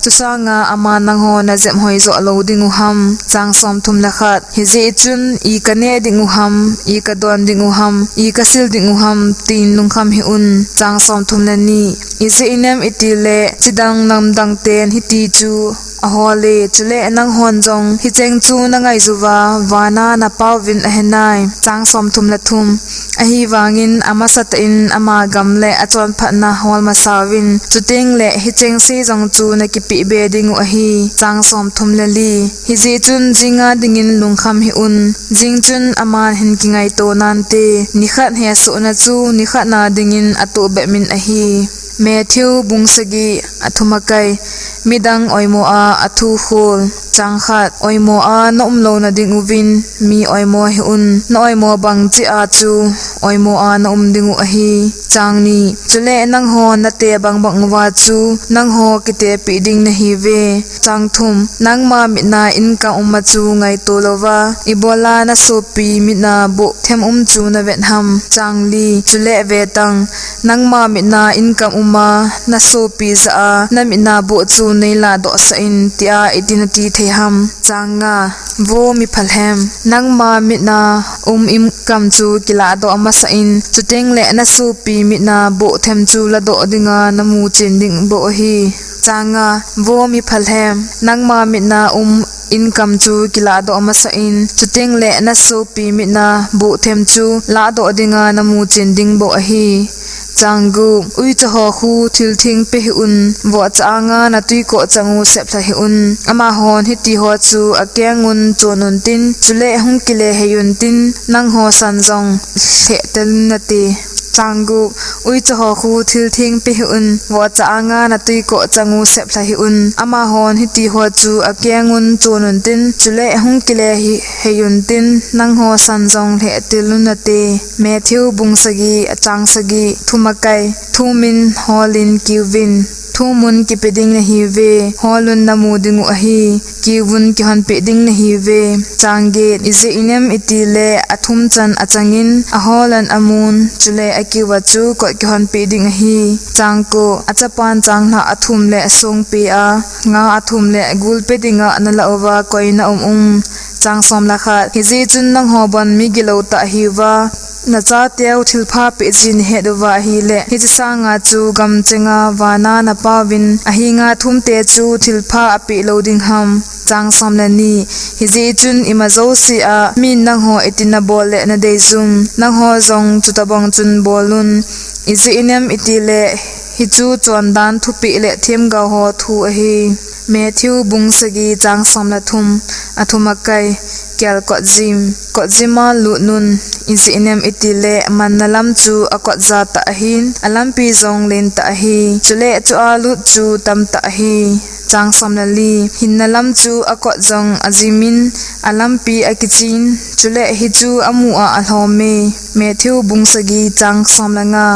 chu sanga ama nangho na jep hoi joh lou ding u ham. Chang som thum le khat. Hijeh chun, i ka neh ding u ham, i ka don ding u ham, i ka sil ding u ham, tin lungkham hih un. Chang som thum le ni. Ijeh inem itile chidang namdang ten hiti chu ahole, chule nanghon jong hicheng chu nangaiyuva vana napauvin ahenai. Chang somthum le thum. Ahivangin amasatah in ama gam le achonphatna hol masauvin, chutengle hicheng se jong chu nakipeh be dingu ahi. Chang somthum le li. Hijeh chun jinga dingin lungkham hih un, jing chun aman hin kingaito nante, nikhat hesohna chu nikhat na dingin atoh bep min ahi. Matthew bung sagi, athum akai. Midang oimo a athu khol. Chang khat. Oimo a naum louna dinguvin mi oimo hih un, naoimo bang cheh a chu oimo a naum dingu ahi. Chang ni. Chule nangho nate bangbang uva chu nangho kitepeh ding nahiuve. Chang thum. Nangma mitna income uma chu ngaito louva, ibola nasopi mitna boh them um chu navet ham? Chang li. Chule vetang, nangma mitna income uma nasopi jah a namitna boh chu neiladoh sah in, tia iti nati thei ham? Chang nga. Vo miphalhem, nangma mitna um income chu kiladoh masah in, chutengle nasopi mitna boh them chu ladoh dinga namu chen ding bou ahi. Chang nga. Vo miphalhem, nangma mitna um income chu kiladoh masah in, chutengle nasopi mitna boh them chu ladoh dinga namu chen ding bou ahi. Chang gup. Uicha ho khu thil theng pe hih un, vohcha anga natui koh chang u seplha hih un. Amahon hiti ho chu akeng un chon untin, chule hung kile hei untin, nangho san jong lheh tel un nate. Chang gup. Uicha ho khu thil theng pe hih un, vohcha anga natui koh chang u seplha hih un. Amahon hiti ho chu akeng un chon untin, chule hung kile hi hei untin, nangho san jong lheh tel un nate. Matthew bung sagi, achang sagi, thum akai. Thumin holin kiuvin, thumun kipe ding nahiuve, holun namu dingu ahi, kiuvun kihonpeh ding nahiuve. Chang get. Ijeh inem itile athum chan achangin, aholan amun, chule akiuva chu kot kihonpeh ding ahi. Chang ko. Achapan changlhah athum le songpe a nga athum le gulpe dinga nalah uva koi naum um? Chang som le khat. Hijeh chun nangho bon migilou tah hiuva, nachateu thilpha peh ji nahet uva ahile, hiche sanga chu gamchenga vana napauvin ahinga thumte chu thilpha apeh lou ding ham? Chang som le ni. Hijeh chun ima jouse a min nangho iti nabol le nadeijum, nangho jong chutobang chun bol un. Ijeh inem itile hichu chondan thupeh le themgao ho thu ahi. Matthew bung sagi, chang som le thum, athum akai. Kel kotjim. Kotjim a lut un. Ijeh inem itile manna lam chu akotja tah ahin, alampi jong len tah ahi, chule chua lut chu tamtah ahi. Chang som le li. Hinna lam chu akot jong ajimin, alampi akichen, chule hichu amu a alhome. Matthew bung sagi, chang som le nga.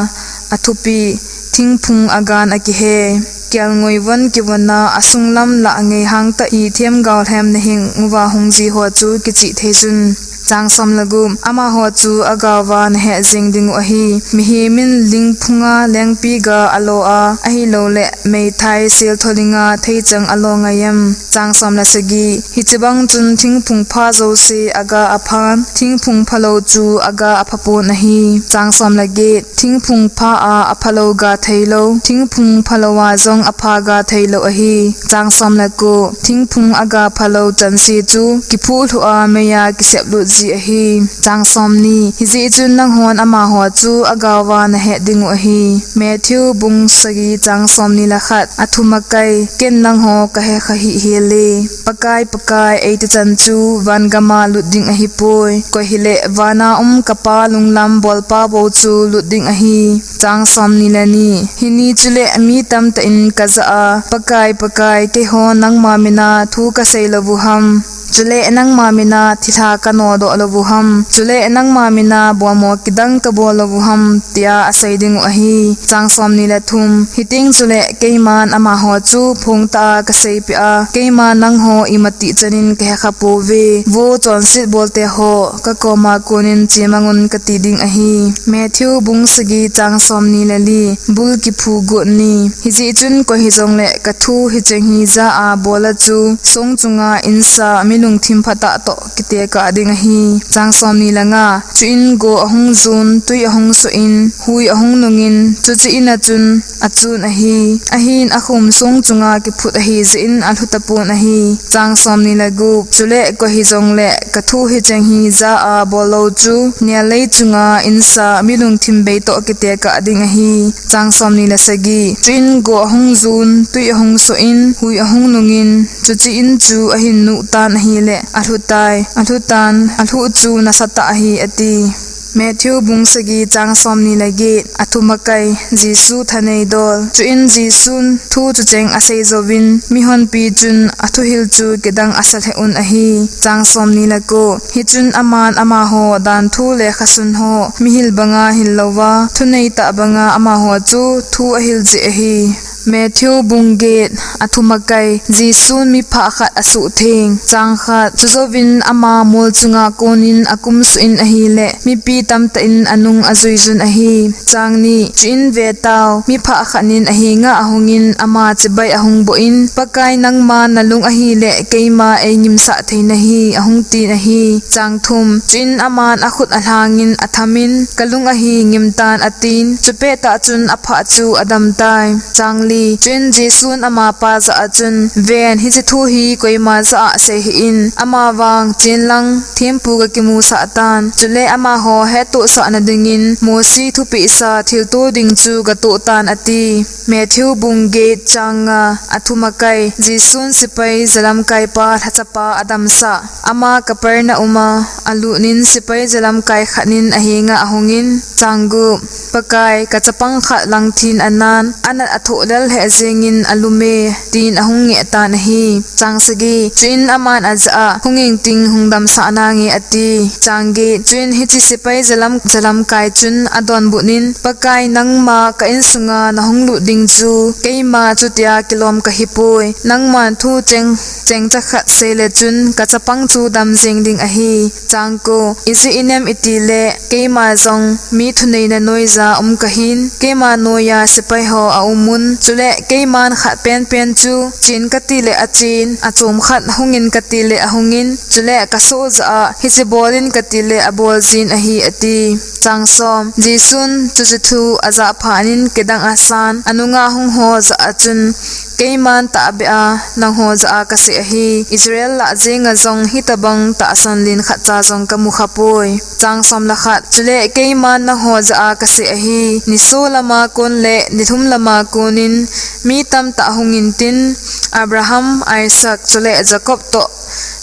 Athupi. Thingphung agan akihe. Kelngoi von kivona asunglam lah ngeihang tah hi themgao lhem nahing uva hung ji ho chu kichih thei chun. Chang som le gup. Amaho chu agaova nahet jeng dingu ahi. Mihem in lingphunga lengpi ga alo a, ahilouleh meithai seltholinga theichang alo ngai em? Chang som le sagi. Hichebang chun thingphung pha jouse aga aphan, thingphung phalou chu aga aphapon ahi. Chang som le get. Thingphung pha a aphalou ga theilou, thingphung phalou a jong apha ga theilou ahi. Chang som le ko. Thingphung aga phalou chanse chu kiphuh lhuh a meiya kiseplut ji ahi. Chang som ni. Hijeh chun nanghon amaho chu agaova nahet dingu ahi. Matthew bung sagi, chang som ni le khat. Athum akai. Ken nangho kahekha hih hel e. Pakai, Pakai, eiti chan chu van gama lut ding ahipoi, koi hileh vana um kapa lunglam bolpa bou chu lut ding ahi. Chang som ni le ni. Hini chuleh mi tamtah in kajah a, Pakai, Pakai, keiho nangma mina thu kasei lou u ham? Chuleh nangma mina thilha kanodoh lou u ham? Chuleh nangma mina bolmo kidang kabol lou u ham? Tia asei dingu ahi. Chang som ni le thum. Hiteng chuleh keiman amaho chu phongtah a kaseipeh a, keiman nangho imatih chanin kahekha pouve. Vo chonset bolte ho, kakoma konin chemangun kati ding ahi. Matthew bung sagi, chang som ni le li. Bul kiphu got ni. Hijeh chun koi hijongleh kathu hicheng hija a bol a chu, song chunga insa mi lungthim phatah toh kitekah ding ahi. Chang somni le nga. Chuin go ahung jun, tui ahung soh in, hui ahung nungin, chuche in a chun achun ahi. Ahin akhum sung chunga kiphut ahi jeh in alhu tapon ahi. Chang somni le gup. Chule koi hijongle kathu hicheng hi ja a bol lou chu, niallei chunga insa mi lungthim bei toh kitekah ding ahi. Chang somni le sagi. Chuin go ahung jun, tui ahung soh in, hui ahung nungin, chuche in chu ahin nuh tan ahile, alhu tai. Alhu tan, alhuh chu nasatah ahi, ati. Matthew bung sagi chang somni le get. Athumakai, Jesu thanei dol. Chuin Jesun thu chucheng asei jouvin, mihonpi chun athuhil chu kidang asa lheh un ahi. Chang somni le ko. Hichun aman amaho dan thu lekhasun ho mihil banga hil louva, thunei tah banga amaho chu thu ahil jeh ahi. Matthew bung get. Athumakai, Jesun miphah khat asuhtheng. Chang khat. Chujouvin ama mol chunga konin akum suh in ahile, mipi tamtah in anung ajui jun ahi. Chang ni. Chuin vetau, miphah khat nin ahenga ahungin ama chibai ahung boh in, Pakai, nangma nalung ahile, keima eingimsah thei nahi, ahung tin ahi. Chang thum. Chuin aman akhut alhangin athamin, kalung ahi, ngim tan, atin, chupettah chun aphah chu adam tai. Chang li. Chuin Jesun amapa jah a chun, ven, hiche thu hi koima jah a sei hih in, amavang chen lang thempu kakimusah tan, chule amaho hettohsah nadingin Mosi thupeh sa thilto ding chu katoh tan, ati. Matthew bung get chang nga. Athumakai, Jesun sepai jalamkaipa lhachapa adamsah. Ama Kapernaum a alutnin sepai jalamkai khat nin ahenga ahungin, chang gup, Pakai, kachapang khat langthin anan, anat athoh lel lheh jengin alum e, tin ahung ngeh tan ahi. Chang sagi. Chuin aman ajah a, hung ingting, hung damsah nange, ati. Chang get. Chuin hiche sepai jalam, jalamkai chun adonbutnin, Pakai, nangma ka insunga nahung lut ding chu, keima chutia kilom kahipoi. Nangman thu cheng, chengcha khat seile chun kachapang chu dam jeng ding ahi. Chang ko. Ijeh inem itile, keima jong mi thuneina noija um kahin, keima noiya sepai ho aumun, chule keiman khat penpen chu chen katile achen, achom khat hungin katile ahungin, chule kasoh jah a, hiche bolin katile abol jin ahi, ati. Chang som. Jesun chuche thu ajah phatnin kidang asan, anunga hung ho jah a chun, keiman tahbeh a nangho jah a kasei ahi, Israel lah jenga jong hitobang tahsan len khatcha jong kamu khapoi. Chang som le khat. Chule keiman nangho jah a kasei ahi, niso lama kon le nilhum lama konin mi tamtah hung intin, Abraham, Isaac, chule Jacob toh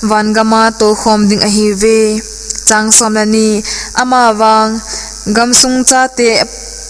van gama toukhom ding ahiuve. Chang som le ni. Amavang gamsung chate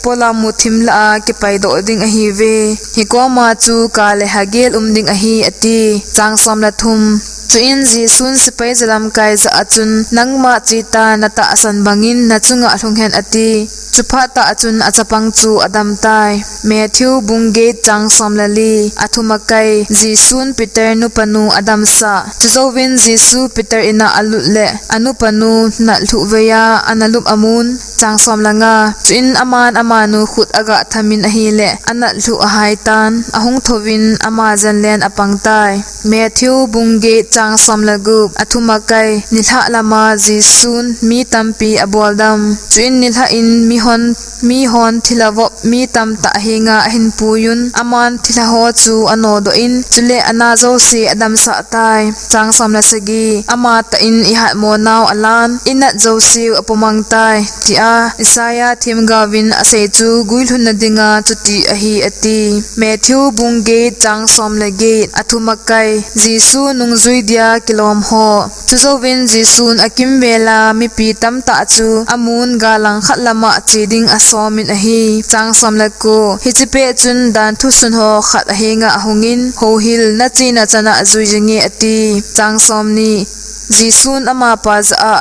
polam muthim lah a kipaidoh ding ahiuve. Hikoma chu kale hagel um ding ahi, ati. Chang som le thum. Chuin Jesun sepai jalamkai jah a chun, nangma chetan natahsan bangin nachunga lhung hen, ati. Chuphat tah chun achapang chu adam tai. Matthew bung get chang som le li. Athumakai, Jesun Peter nupanu adamsah. Chujouvin Jesu Peter in'a alut le, anupanu nat lhuh veiya analup amun. Chang som le nga. Chuin aman amanu khut aga thamin ahile, anat lhuh ahai tan, ahung thouvin ama jenlen apang tai. Matthew bung get chang som le gup. Athumakai, nilhah lama Jesun mi tampi aboldam. Chuin nilhah in mihon, mihon thilha vop mi tamtah henga ahin puiyun, aman thilha ho chu anodoh in, chule ana jouse adamsah tai. Chang som le sagi. Amatah in ihatmo nau alan, inat jouseu apomang tai, tia Isaiah themgaovin asei chu guilhunna dinga chuti ahi, ati. Matthew bung get chang som le get. Athumakai, Jesu nungjui dia kilom ho. Chujouvin Jesun akimvela mipi tamtah chu amun, galang khat lama che ding asomin ahi. Chang som le ko. Hiche pet chun danthu sun ho khat ahenga ahungin, houhil, nachena chana jui jinge, ati. Chang som ni. Jesun amapa jah a,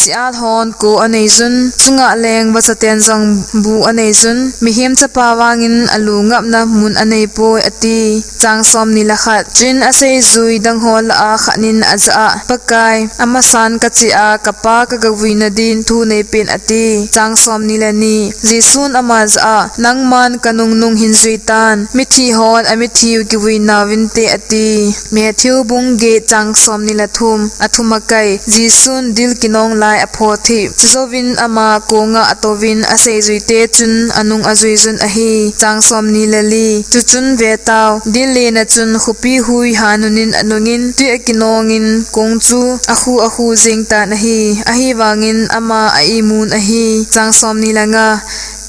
Sial hon ko anei jun, chunga leng vachaten jong bu anei jun, mihem chapa vangin alu ngapna mun anei poi, ati. Chang som ni le khat. Chuin aseijui dang ho lah a khat nin ajah a, Pakai, amasan kache a, kapa kagavui nadin thu neipen, ati. Chang som ni le ni. Jesun ama jah a, Nangman kanung nung hin jui tan, mithi hon amithi u kivui nauvinte, ati. Matthew bung get chang som ni le thum. Athum akai. Jesun dil kinong lai aphoh thip. Chujouvin ama konga atouvin aseijuite chun anung ajui jun ahi. Chang som ni le li. Chuchun vetau, dil lena chun khopi hui hanun in anungin, tui akinongin kong chu akhu akhu jeng tan ahi. Ahivangin ama a-imun ahi. Chang som ni le nga.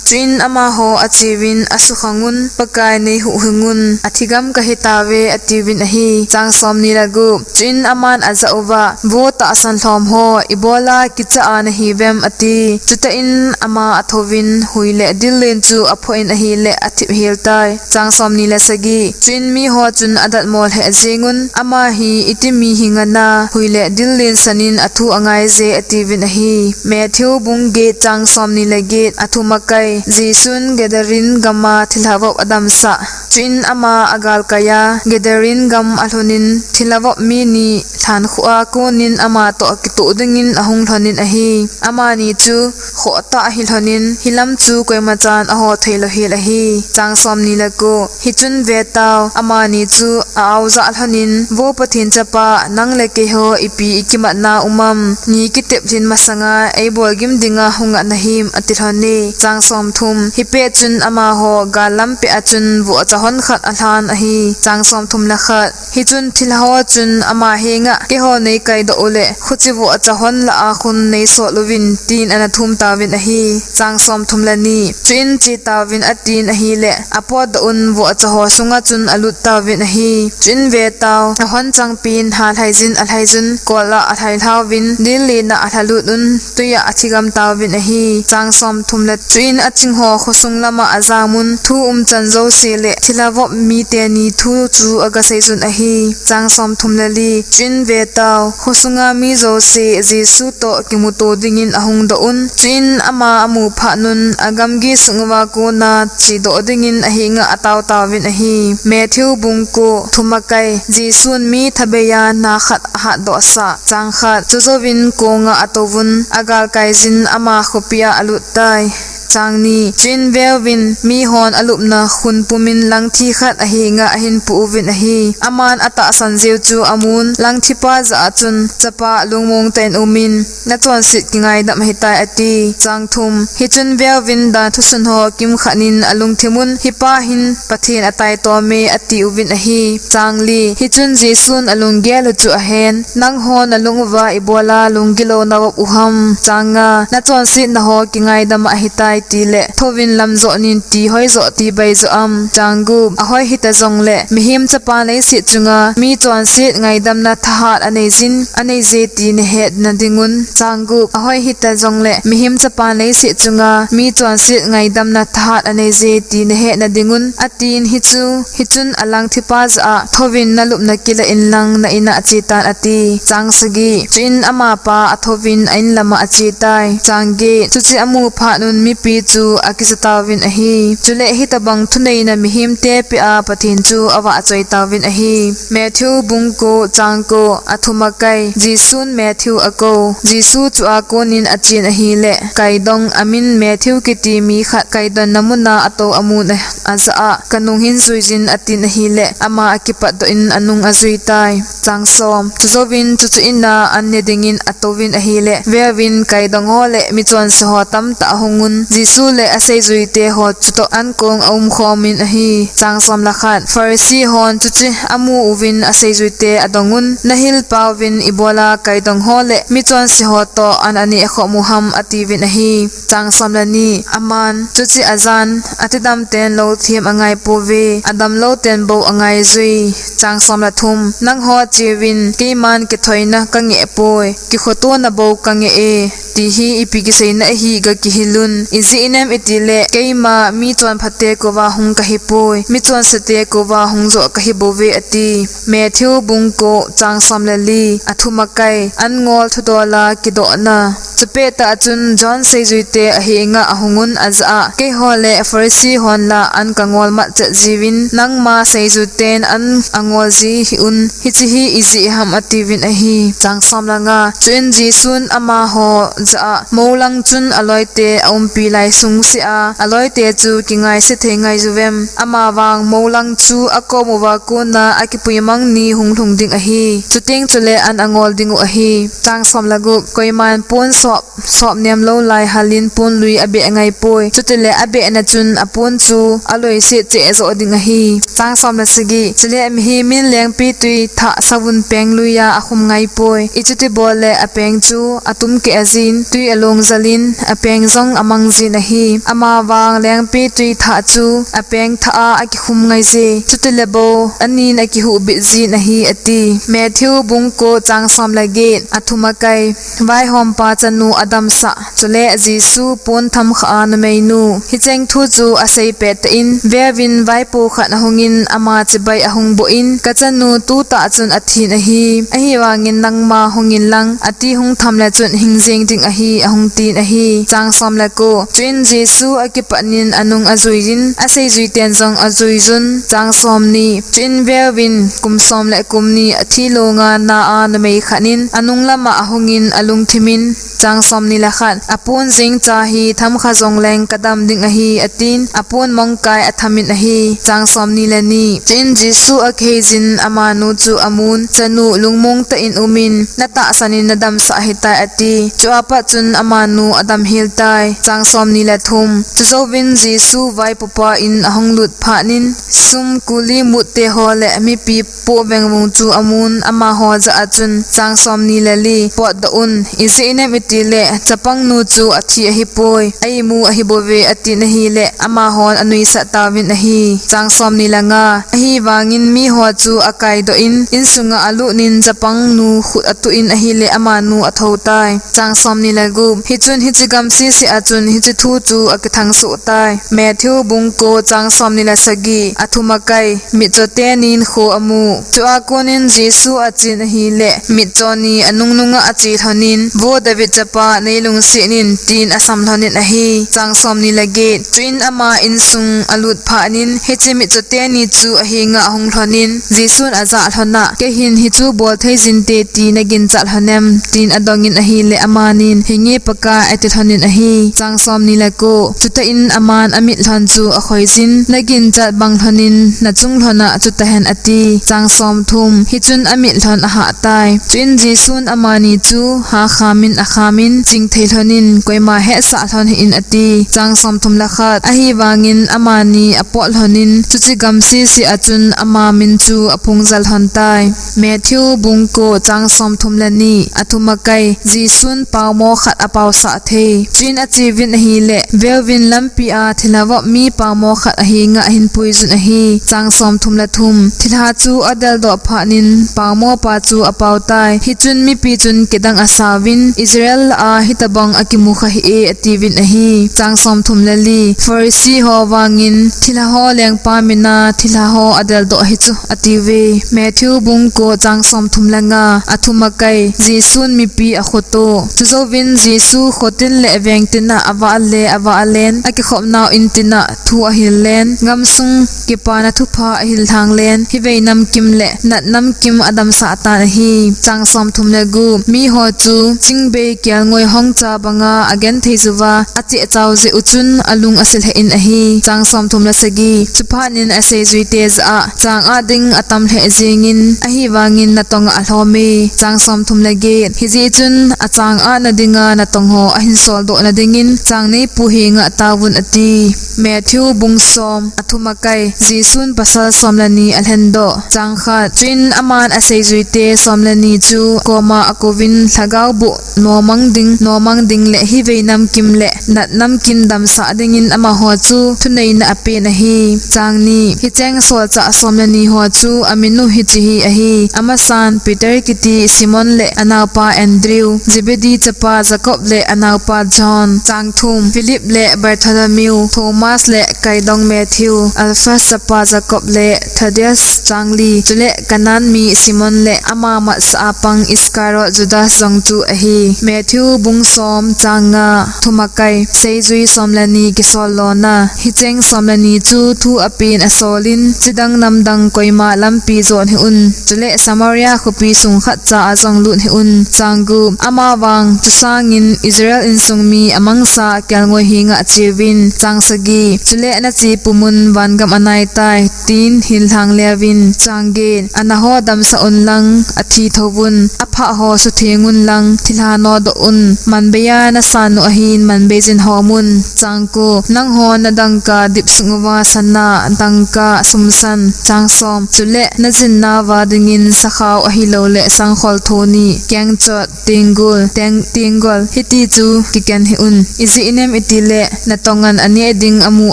Chuin amaho acheuvin asukhangun, Pakai, neihuhhingun, athigam kahitauve, atiuvin ahi. Chang som ni le gup. Chuin aman ajah uva, Vo tahsan lhom ho, ibola kicha a nahiuvem, ati. Chutah in ama athouvin, hui le dil len chu aphoh in ahile athip hel tai. Chang som ni le sagi. Chuin miho chun adatmo lheh jengun, Ama hi iti mi hinga na, hui le dil len sanin athu angaije, atiuvin ahi. Matthew bung get chang som ni le get. Athum akai. Jesun Gadarene gama thilha vop adamsah. Chuin ama agalkai a, Gadarene gam alhunin, thilha vop mi ni lhankhuh a konin ama toh kitoh dingin ahung lhonin ahi. Amani chu khohtah ahi lhonin, hilam chu koimachan aho thei lou hel ahi. Chang som ni le ko. Hichun vetau, amani chu a-aojah lhonin, Vo Pathen Chapa, nang le keiho ipi ikimatna um am? Ni kitep lhin masanga eibol gim dinga hung ngat nahim, ati lhone. Chang som thum. Hipet chun amaho gal lam peh a chun vohcha hon khat alhan ahi. Chang som thum le khat. Hichun thilha ho chun ama henga, Keiho neikaidoh u le, khuche vohcha hon lah a khun neisol uvin, tin ana thum tauvin ahi. Chang som thum le ni. Chuin che tauvin atin ahile, apotdoh un vohcha ho sunga chun alut tauvin ahi. Chuin vetau, ahon changpin halhai jin alhai jun, kol a alhai lhauvin, dil lena alhalut un, tui a athigam tauvin ahi. Chang som thum le. Chuin aching ho khosung lama ajamun, thu umchan jouse le thilha vop mite ni thu chu agasei jun ahi. Chang som thum le li. Chuin vetau, khosunga mi jouse Jesu toh kimuto dingin ahung doh un. Chuin ama amu phat un, agamgi sung uva kona chedoh dingin ahenga atao tauvin ahi. Matthew bung ko. Thum akai. Jesun mi thabeiya na khat ahatdohsah. Chang khat. Chujouvin konga atouvun, agalkai jin ama khopi a alut tai. Chang ni. Chuin veuvin, mihon alupna khun pumin langthi khat ahenga ahin pu uvin ahi. Aman atahsan jeh u chu amun, langthipa jah a chun, Chapa, lungmong tah in umin, nachonset kingaidam ahitai, ati. Chang thum. Hichun veuvin, danthusun ho kimkhat nin alungthim un, Hipa hin Pathen ataitome, atiuvin ahi. Chang li. Hichun Jesun alunggel u chu ahen, Nangho nalung uva ibola lunggilou navop uham? Chang nga. Nachonsetna ho kingaidam ahitai tile, thouvin lamjot nin ti hoijoh ti baijoh am? Chang gup. Ahoi hita jongle, Mihem Chapa leiset chunga mi chonset ngaidamna thahat anei jin, aneije ti nahet nadingun. Chang gup. Ahoi hita jongle, Mihem Chapa leiset chunga mi chonset ngaidamna thahat aneije ti nahet nadingun, atin hichu. Hichun alangthipa jah a, Thouvin nalupna kilah inlang na-in a chetan, ati. Chang sagi. Chuin amapa athouvin a-in lama achetai. Chang get. Chuche amu phat un mipi chu akija tauvin ahi. Chule hitobang thuneina mihemte peh a Pathen chu avahchoi tauvin ahi. Matthew bung ko, chang ko. Athum akai. Jesun Matthew akou. Jesu chua konin achen ahile, kaidong, amin Matthew kiti mi khat kaidonna muna atou amun a, ajah a, Kanung hin juijin, atin ahile, ama akipatdoh in anung ajuitai. Chang som. Chujouvin chuche ina an ne dingin atouvin ahile, veuvin, kaidong ho le michonse ho tamtah ahungun, Jesu le aseijuite ho chutoh ankong aumkhomin ahi. Chang som le khat. Pharisee hon chuche amu uvin aseijuite adongun, Nahilpauvin ibola kaidong ho le michonse ho toh an aneh khom uham, atiuvin ahi. Chang som le ni. Aman, Chuche ajan, atidamten lou them angai pouve, adamlou ten bou angaijui. Chang som le thum. Nangho cheuvin, Keiman kithoina kangeh poi, kikhotona bou kangeh e, ti hi ipi kiseina ahi gakihil un. Ijeh inem itile keima mi chonphate kouva hung kahipoi, mi chonsete kouva hung joh kahibouve, ati. Matthew bung ko chang som le li. Athum akai, an ngol thudola kidohna. Chupettah chun John seijuite ahenga ahungun ajah a, keiho le Pharisee hon la an kangol matchet jiuvin, nangma seijuten an angol ji hih un, hiche hi ijeh ham, atiuvin ahi. Chang som le nga. Chuin Jesun amaho jah a, moulang chun aloite aumpi lai sungsea, aloite chu kingaise thei ngai uvem? Amavang moulang chu akom uva kona akipuimang ni hung lhung ding ahi. Chuteng chule an angol dingu ahi. Chang som le gup. Koiman pon sop, sop nemlou lai halin ponlui abeh ngaipoi. Chutile abehna chun apon chu aloise cheh joh ding ahi. Chang som le sagi. Chule mihem in lengpitwi thah savun peng luia akhum ngaipoi. Ichuti bol le apeng chu atum keh ajin, twi along jalin, apeng jong amang jin ahi. Amavang lengpitwi thah chu apeng thah a akikhum ngaije. Chutile bou anin akihuhbit jin ahi, ati. Matthew bung ko chang som le get. Athum akai, vaihompa chanu adamsah. Chule Jesu pon thamkhah a numeinu. Hicheng thu chu asei pettah in, veuvin, vaipo khat ahungin ama chibai ahung boh in, kachanu tutah chun athin ahi. Ahivangin nangma hungin lang, ati hung tham le chun hing jeng ding ahi, ahung tin ahi. Chang som le ko. Chuin Jesu akipatnin anung ajuijin, aseijuiten jong ajuijun. Chang som ni. Chuin veuvin, kum som le kum ni athi longa na a numei khat in anung lama ahungin alungthimin, chang som ni le khat, apon jingcha hi thamkha jongleng kadam ding ahi, atin, apon mongkai athamin ahi. Chang som ni le ni. Chuin Jesu akiheijin amanu chu amun, chanu lungmong tah in umin, natahsan in nadamsah ahitai, ati. Chua pat chun amanu adamhel tai. Chang som ni le thum. Chujouvin Jesu vaipopa in ahung lut phatnin, sum kuli mutte ho le mipi poh vengvung chu amun, amaho jah a chun, chang som ni le li, potdoh un, ijeh inem itile chapangnu chu athi ahipoi, a-imu ahibouve, atin ahile, amahon anuisat tauvin ahi. Chang som ni le nga. Ahivangin miho chu akaidoh in, insunga alutnin chapangnu khut atuh in ahile, amanu athou tai. Chang som ni le gup. Hichun hiche gam sese a chun hiche thu chu akithang soh tai. Matthew bung ko chang som ni le sagi. Athum akai, mitcho tenin kho amu. Chua konin Jesu achen ahile, mitcho ni anungnunga ache lhonin, Vo David chapa, neilungset in, tin asam lhonin ahi. Chang som ni le get. Chuin ama insung alut phatnin, hiche mitcho teni chu ahenga ahung lhonin, Jesun ajah lhona, keihin hichu bol thei jinte ti naginchat lhonem, tin adongin ahile, amanin, hinge Pakai, ati lhonin ahi. Chang som ni le ko. Chutah in aman amit lhon chu akhoijin, naginchat bang lhonin, nachung lhona chutahen, ati. Chang som thum. Hichun amit lhon ahah tai. Chuin Jesun amani chu hakhamin akhamin, chingthei lhonin, koima hetsah lhon hih in, ati. Chang som thum le khat. Ahivangin amani apot lhonin, chuche gam sese a chun ama min chu aphung jal lhon tai. Matthew bung ko chang som thum le ni. Athum akai, Jesun paomo khat apaosah thei. Chuin acheuvin ahile, veuvin, lampia thilha vop mi paomo khat ahenga ahin puijun ahi. Chang som thum le thum. Thilha chu adeldoh phatnin, paomopa chu apao tai. Hichun mipi chun kidang asauvin, Israel lah a hitobang akimu kha hih e, atiuvin ahi. Chang som thum le li. Pharisee ho vangin, thilha ho lengpa mina thilha ho adeldoh hichu, atiuve. Matthew bung ko chang som thum le nga. Athum akai, Jesun mipi akhoto. Chujouvin Jesu khotin le vengtina avah le avah len, akikhopnau intina thu ahil len, gamsung kipana thupha ahil lhang len, hivei namkim le nat namkim adamsah tan ahi. Chang som thum le gup. Miho chu chingbei kelngoi hongcha banga agenthei juva, acheh chao jeh u chun alung asilheh in ahi. Chang som thum le sagi. Chuphatnin aseijuite jah a, chang ah ding atam lheh jengin, ahivangin natonga alhom e. Chang som thum le get. Hijeh chun achang ahna dinga natong ho ahin soldoh na dingin, chang neipu henga taovun, ati. Matthew bung som. Athum akai, Jesun pasal som le ni alhendoh. Chang khat. Chuin aman aseijuite som le ni chu koma akouvin, lhagao boh nomang ding, nomang ding le hivei namkim le nat namkim damsah dingin amaho chu thuneina apen ahi. Chang ni. Hicheng solchah som le ni ho chu amin u hiche hi ahi. Amasan Peter kiti Simon le anaopa Andrew, Zebedee chapa Jacob le anaopa John. Chang thum. Philip le Bartholomew, Thomas le kaidong Matthew, Alphaeus chapa Jacob le Thaddeus, chang li, chule Canaan mi Simon le ama matsa a pang Iscariot Judas jong chu ahi. Matthew bung som, chang nga. Thumakai, seijui som le ni kisol lona. Hicheng som le ni chu thu apen asolin, chidang namdang koima lampi jon hih un. Chule Samaria khopi sung khat cha a jong lut hih un. Chang gup, amavang, chusangin Israel insung mi amangsa kelngoi henga cheuvin. Chang sagi, chule nache pumun vangam anaitai, tin hinlhang leuvin. Chang get, anaho damsah un lang, athi thouvun, aphah ho sutheng un lang, thilha nodoh un, manbeiya nasan u ahin manbei jin hom un. Chang ko, nanghon nadangka dip sung uva sana, dangka, sumsan. Chang som, chule najinna uva dingin sakhao ahilouleh sangkhol thoni, kengchot, tenggol, teng, tenggol, hiti chu kiken hih un. Ijeh inem itile, natongan aneh ding amu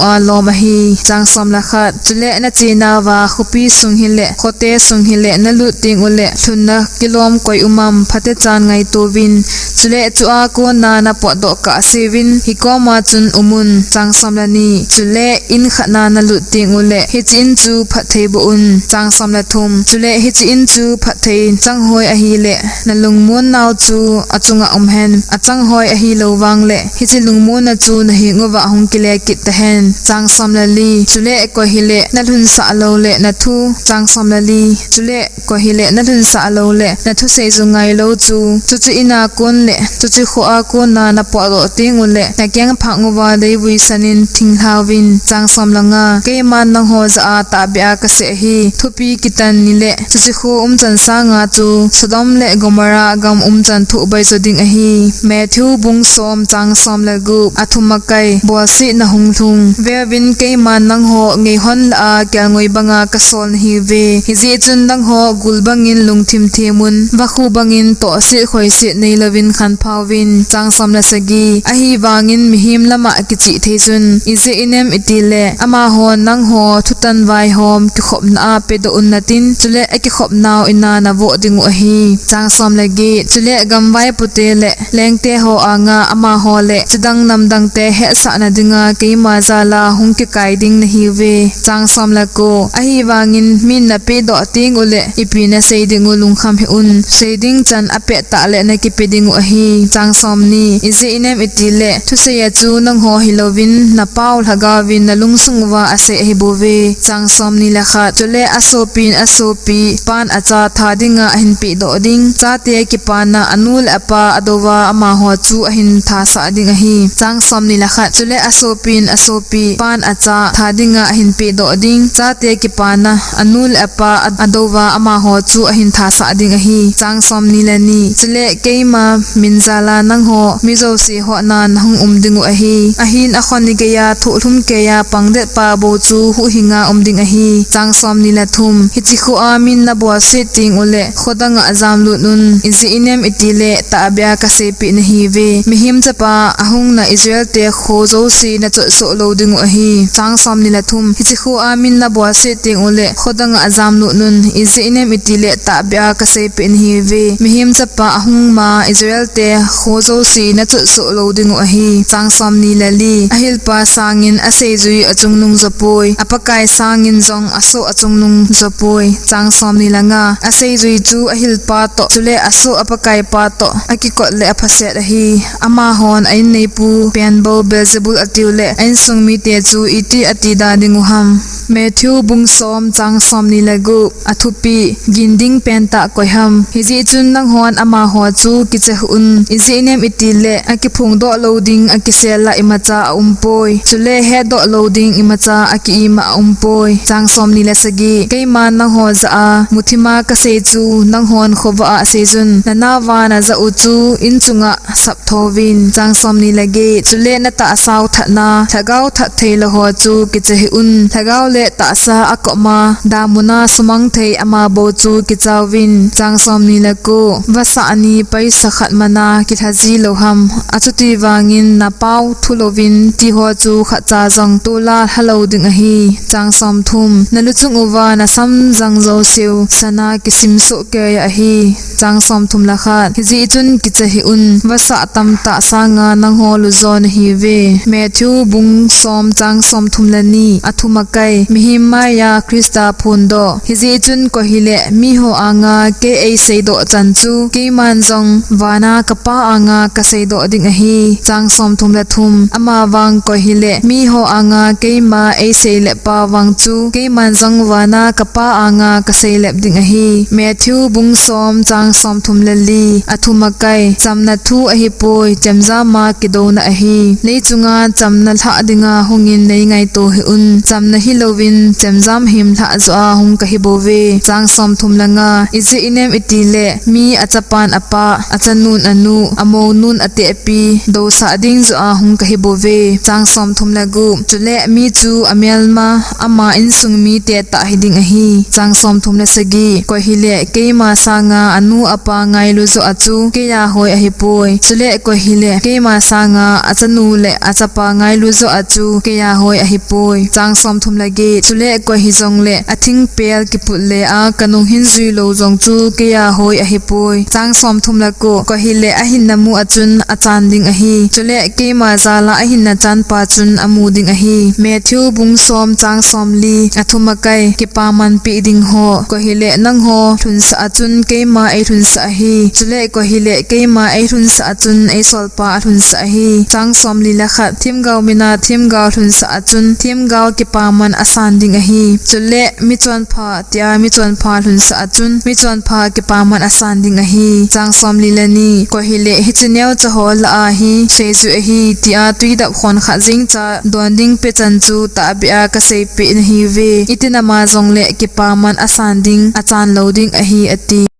a lom ahi. Chang som le khat, chule nachena uva khopi sung hile, khote sung hile, nalut teng uleh, lhunna kilom koi um am, phatechan ngaito uvin. Chule chua kona napotdoh kahseuvin, hikoma chun um un. Chang som le ni, chule in khat na nalut teng uleh, hiche in chu phatthei boh un. Chang som le thum, chule hiche in chu phatthei changhoi ahile, nalungmon nau chu achunga um hen, achanghoi ahilou vangle, hiche lungmonna chu naheng uva hung kile kit tahen. Chang som le li, chule koi hile nalhunsah louleh nathu. Chang som le li, chule koi hile nalhunsah louleh nathusei ju ngailou chu, chuche ina kon le chuche khoa kona napotdoh teng uleh, nakengphang uva deivui sanin thinglhauvin. Chang som le nga, keiman nangho jah a tahbeh a kasei ahi, thupi kitan nile, chuche kho umchan sanga chu Sodom le Gomorrah gam umchan thoh baijo ding ahi. Matthew bung som, chang som le gup. Athumakai, bolsetna hunglhung. Veuvin, keiman nangho ngeihon lah a kelngoi banga kasol nahiuve. Hijeh chun nangho gul bangin lungthim them un, vakhu bangin tohset khoiset neilouvin khanphauvin. Chang som le sagi, ahivangin mihem lama kichih theijun. Ijeh inem itile, amahon nangho thutan vaihom kikhopna a pedoh un natin, chule akikhopnau ina navoh dingu ahi. Chang som le get, chule gamvaipote le lengte ho anga amaho le chidang namdangte hetsahna dinga keima jala hung kikai ding nahiuve. Chang som le ko, ahivangin min napehdoh teng uleh, ipi nasei dingu lungkham hih un, sei ding chan apettah le nakipe dingu ahi. Chang som ni, ijeh inem itile, thusei a chu nangho hilouvin, napao lhagaovin nalungsung uva asei ahibouve. Chang som ni le khat, chule asopin asopi, pan acha tha dinga ahin pehdoh ding, chate kipana anu le apa adouva amaho chu ahin thasah ding ahi. Chang som ni le khat, chule asopin asopi, pan acha tha dinga ahin pehdoh ding, chate kipana anu le apa a, adouva amaho chu ahin thasah ding ahi. Chang som ni le ni, chule keima min jala nangho mi jouse hohna nahung um dingu ahi. Ahin akhoni geiya thohlhum keiya pangdet pa bou chu huhhinga um ding ahi. Chang som ni le thum, hiche khoa min nabolset teng uleh, khodanga jamlut un, ijeh inem itile tahbeh a kaseipeh nahiuve. Mihem Chapa ahungna Israelte kho jouse nachotsoh lou dingu ahi. Chang som ni le thum, hiche khoa min nabolset teng uleh, khodanga jamlut un, ijeh inem itile tahbeh a kaseipeh nahiuve. Mihem Chapa ahungma Israelte kho jouse nachotsoh lou dingu ahi. Chang som ni le li, ahilpa sangin aseijui achungnung jopoi, apakai sangin jong asoh achungnung jopoi. Chang som ni le nga, aseijui chu ahilpa toh, chule asoh apakaipa toh, akikot le aphaset ahi. Amahon a-inneipu penbou Beelzebul atiu le, a-insung mite chu iti atida dingu ham. Matthew bung som, chang som ni le gup. Athupi, gin ding pentah koi ham. Hijeh chun nanghon amaho chu kicha hih un. Ijeh inem itile, akiphongdoh lou ding akisel a imacha aumpoi. Chule hetdoh lou ding imacha aki-im a aumpoi. Chang som ni le sagi, keiman nangho jah a muthima kasei chu nanghon khovah a seijun. Nanaova najah u chu in chunga sapthouvin. Chang som ni le get, chule natahsa u thatna, lhagao that theilou ho chu kicha hih un. Lhagao le tahsa akopma, damuna sumang thei ama bou chu kichauvin. Chang somni le ko. Vasah ni paisa khat mana kilhaji lou ham, achuti vangin napao thu louvin tiho chu khatcha jong tola lhalou ding ahi. Chang somthum. Naluchung uva nasam jang jouseu sana kisim soh kei ahi. Chang somthum le khat. Hijeh chun kicha hih un, vasah tamtah sanga nangho lujo nahiuve. Matthew bung som chang somthum le ni. Athum akai. Mihem maiya Christa phondoh. Hijeh chun koi hile miho anga kei eiseidoh chan chu keiman jong vana kapa anga kaseidoh ding ahi. Chang somthum le thum. Amavang koi hile miho anga keima eiseilep pa vang chu keiman jong vana kapa anga kaseilep ding ahi. Matthew bung som chang somthum le li. Athum akai. Chamna thu ahipoi, chemjama kidouna ahi. Leichunga chamna lhah dinga hungin neingaito hih un, chamna hilouvin chemjam himlhah joh a hung kahi bouve. Chang somthum le nga. Ijeh inem itile mi achapan apa, achanun anu, amounun atehpi dousah ding joh a hung kahi bouve. Chang somthum le gup. Chule mi chu amelma, ama insung mite tah hiding ahi. Chang somthum le sagi. Koi hile keima sanga anu apa ngailu joh a chu keiya hoi ahipoi. Chule koi hile keima sanga achanu le achapa ngailu joh a chu keiya hoi ahipoi. Chang somthum le get. Chule koi hijongle athingpel kiput le a kanung hin juilou jong chu keiya hoi ahipoi. Chang somthum le ko. Koi hile ahinna mu a chun achan ding ahi. Chule keima jala ahinna chanpa chun amu ding ahi. Matthew bung som chang somli. Athum akai. Kipaman peh ding ho. Koi hile nangho lhunsah a chun keima eilhunsah ahi. Chule koi hile keima eilhunsah a chun eisolpa alhunsah ahi. Chang somli le khat. Themgao mina themgao lhunsah a chun themgao kipaman asan ding ahi. Chule michonpha tia michonpha lhunsah a chun michonpha kipaman asan ding ahi. Chang somli le ni. Koi hile hiche neocha ho lah a hi seijui ahi tia twidap khonkhat jengcha don ding pechan chu tahbeh a kaseipeh nahiuve. Itinama jongle kipaman asan ding, achan lou ding ahi, ati.